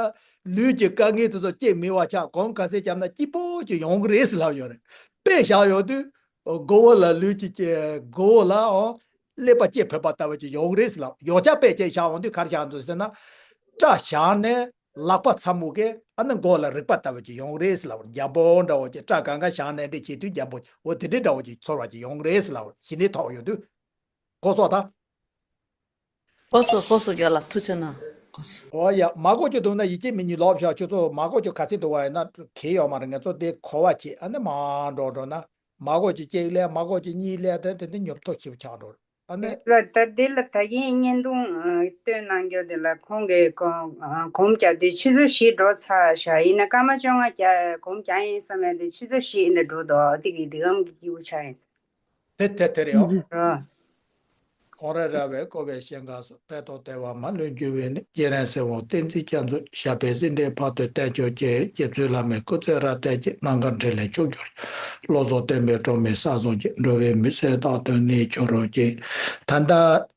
ལུས་ཀྱི་དཀའ་ངལ་དེ་ཚོ་ཅིག་མེད་པ་ཆགས། གོམས་ག་ཚད་བརྒྱབ་ན་སྐྱིད་པོ་ཅིག་ཡོང་གི་རེད་ཟེར་ལབ་ཡོད་རེད། དཔེ་བཞག་ཡོང་དུས། མགོ་བོ་ལ་ལུས་ཀྱི་ཀྱེ་མགོ་བོ་ལའང་ཀླད་པ་ལྕེ་ཕན་པ་ལྟ་བུ་ཅིག་ཡོང་གི་རེད་ཟེར་ལབ། ཡོངས་ཁྱབ་དཔེ་ཅིག་བཞག་ཡོང་དུས་ག་རེ་བཞག་འདུག་ཟེར་ན། སྐྲ་བཞར་ནས་ལག་པ་ཚ་མོ་གིས་ཨ་ནི་མགོ་ལ་རེག་པ་ལྟ་བུ་ཅིག་ཡོང་གི་རེད་ཟེར་ལབ། འཇམ་པོ་འདྲ་བོ་ཅིག་སྐྲ་གང་ག་བཞར་ནས་འདི་བྱེད་དུས་འཇམ་པོ། འོ་དེ་འདྲའི་འདྲ་བོ་ཅིག་ཚོར་བ་ཅིག་ཡོང་གི་རེད་ཟེར་ལབ། ཞི་གནས་ཐོབ་ཡོང་དུས། གོ་སོང་ད། གོ་སོང་། གོ་སོང་། རྒན་ལགས་ཐུགས་རྗེ་གནང་། གོ་སོང་། འོ་ཡ། མ་གོ་རྒྱུ་འདུག་ན་ཡི་གེ་མིག་གཉིས་ལོག་བཞག་ཁྱོད་ཚོ་མ་གོ་རྒྱུ་ག་ཚད་འདུག་བ་ཡིན་ན་གལ་ཡོད་མ་རེད། ང་ཚོ་འདི་གོ་བ་བྱེད། ཨ་ནི་མར་འགྲོ་འགྲོ་ན་མ་གོ་རྒྱུ་གཅིག་ལས། མ་གོ་རྒྱུ་གཉིས་ལས། དེ་དེ་འདི་ཉོབ་ཐོ་ཞིབ་ཆགས་འགྲོ། ཨ་ནི། ལ་ད་འདི་ལ་ད་གིན་བརྙན་ཐུང་ཨ་སྟོན་གནང་རྒྱུ་དེ་ལ་ཁོང་གིས་གོམས་གོམས་རྒྱག་དུས་ཆུ་ཚོད་བཞི་འགྲོ་ཚར་བཞག་ཡིན་ན། སྐར་མ་བཅོ་ལྔ་རྒྱག་གོམས་རྒྱག་ཡིན་བསམ་ཡ་དེ་ཆུ་ཚོད་བཞི་ཡིན་ན་འགྲོ་འདུག་དེ་གི་འདི་གམ་གི་སྐྱིད་པོ་ཆགས་ཡིན། དེ་དེ་དེ་རེད་ཨོ། ར། ཁོང་ར་ར་བས་བསྐོར་བའི་ཞིང་ཁམས་སུ། དཔལ་ཐོག་བདེ་བ་མ་ལུས་འགྱུར་བའི་གནས། སྐྱེས་རབས་སྲིད་དབང་བསྟན་འཛིན་རྒྱ་མཚོ། ཞབས་པད་སྲིད་མཐའི་བར་དུ་བརྟན་གྱུར་ཅིག། རྗེ་བཙུན་བླ་མའི་སྐུ་ཚེ་རབ་བརྟན་ཅིག། རྣམ་དཀར་འཕྲིན་ལས་ཕྱུག་གྱུར་ཅིག། བློ་བཟང་བསྟན་པའི་སྒྲོན་མེ་གསལ་སོང་ཅིག། འགྲོ་བའི་མུན་སེལ་རྟག་ཏུ་གནས་གྱུར་ཅིག། ད་ལྟ་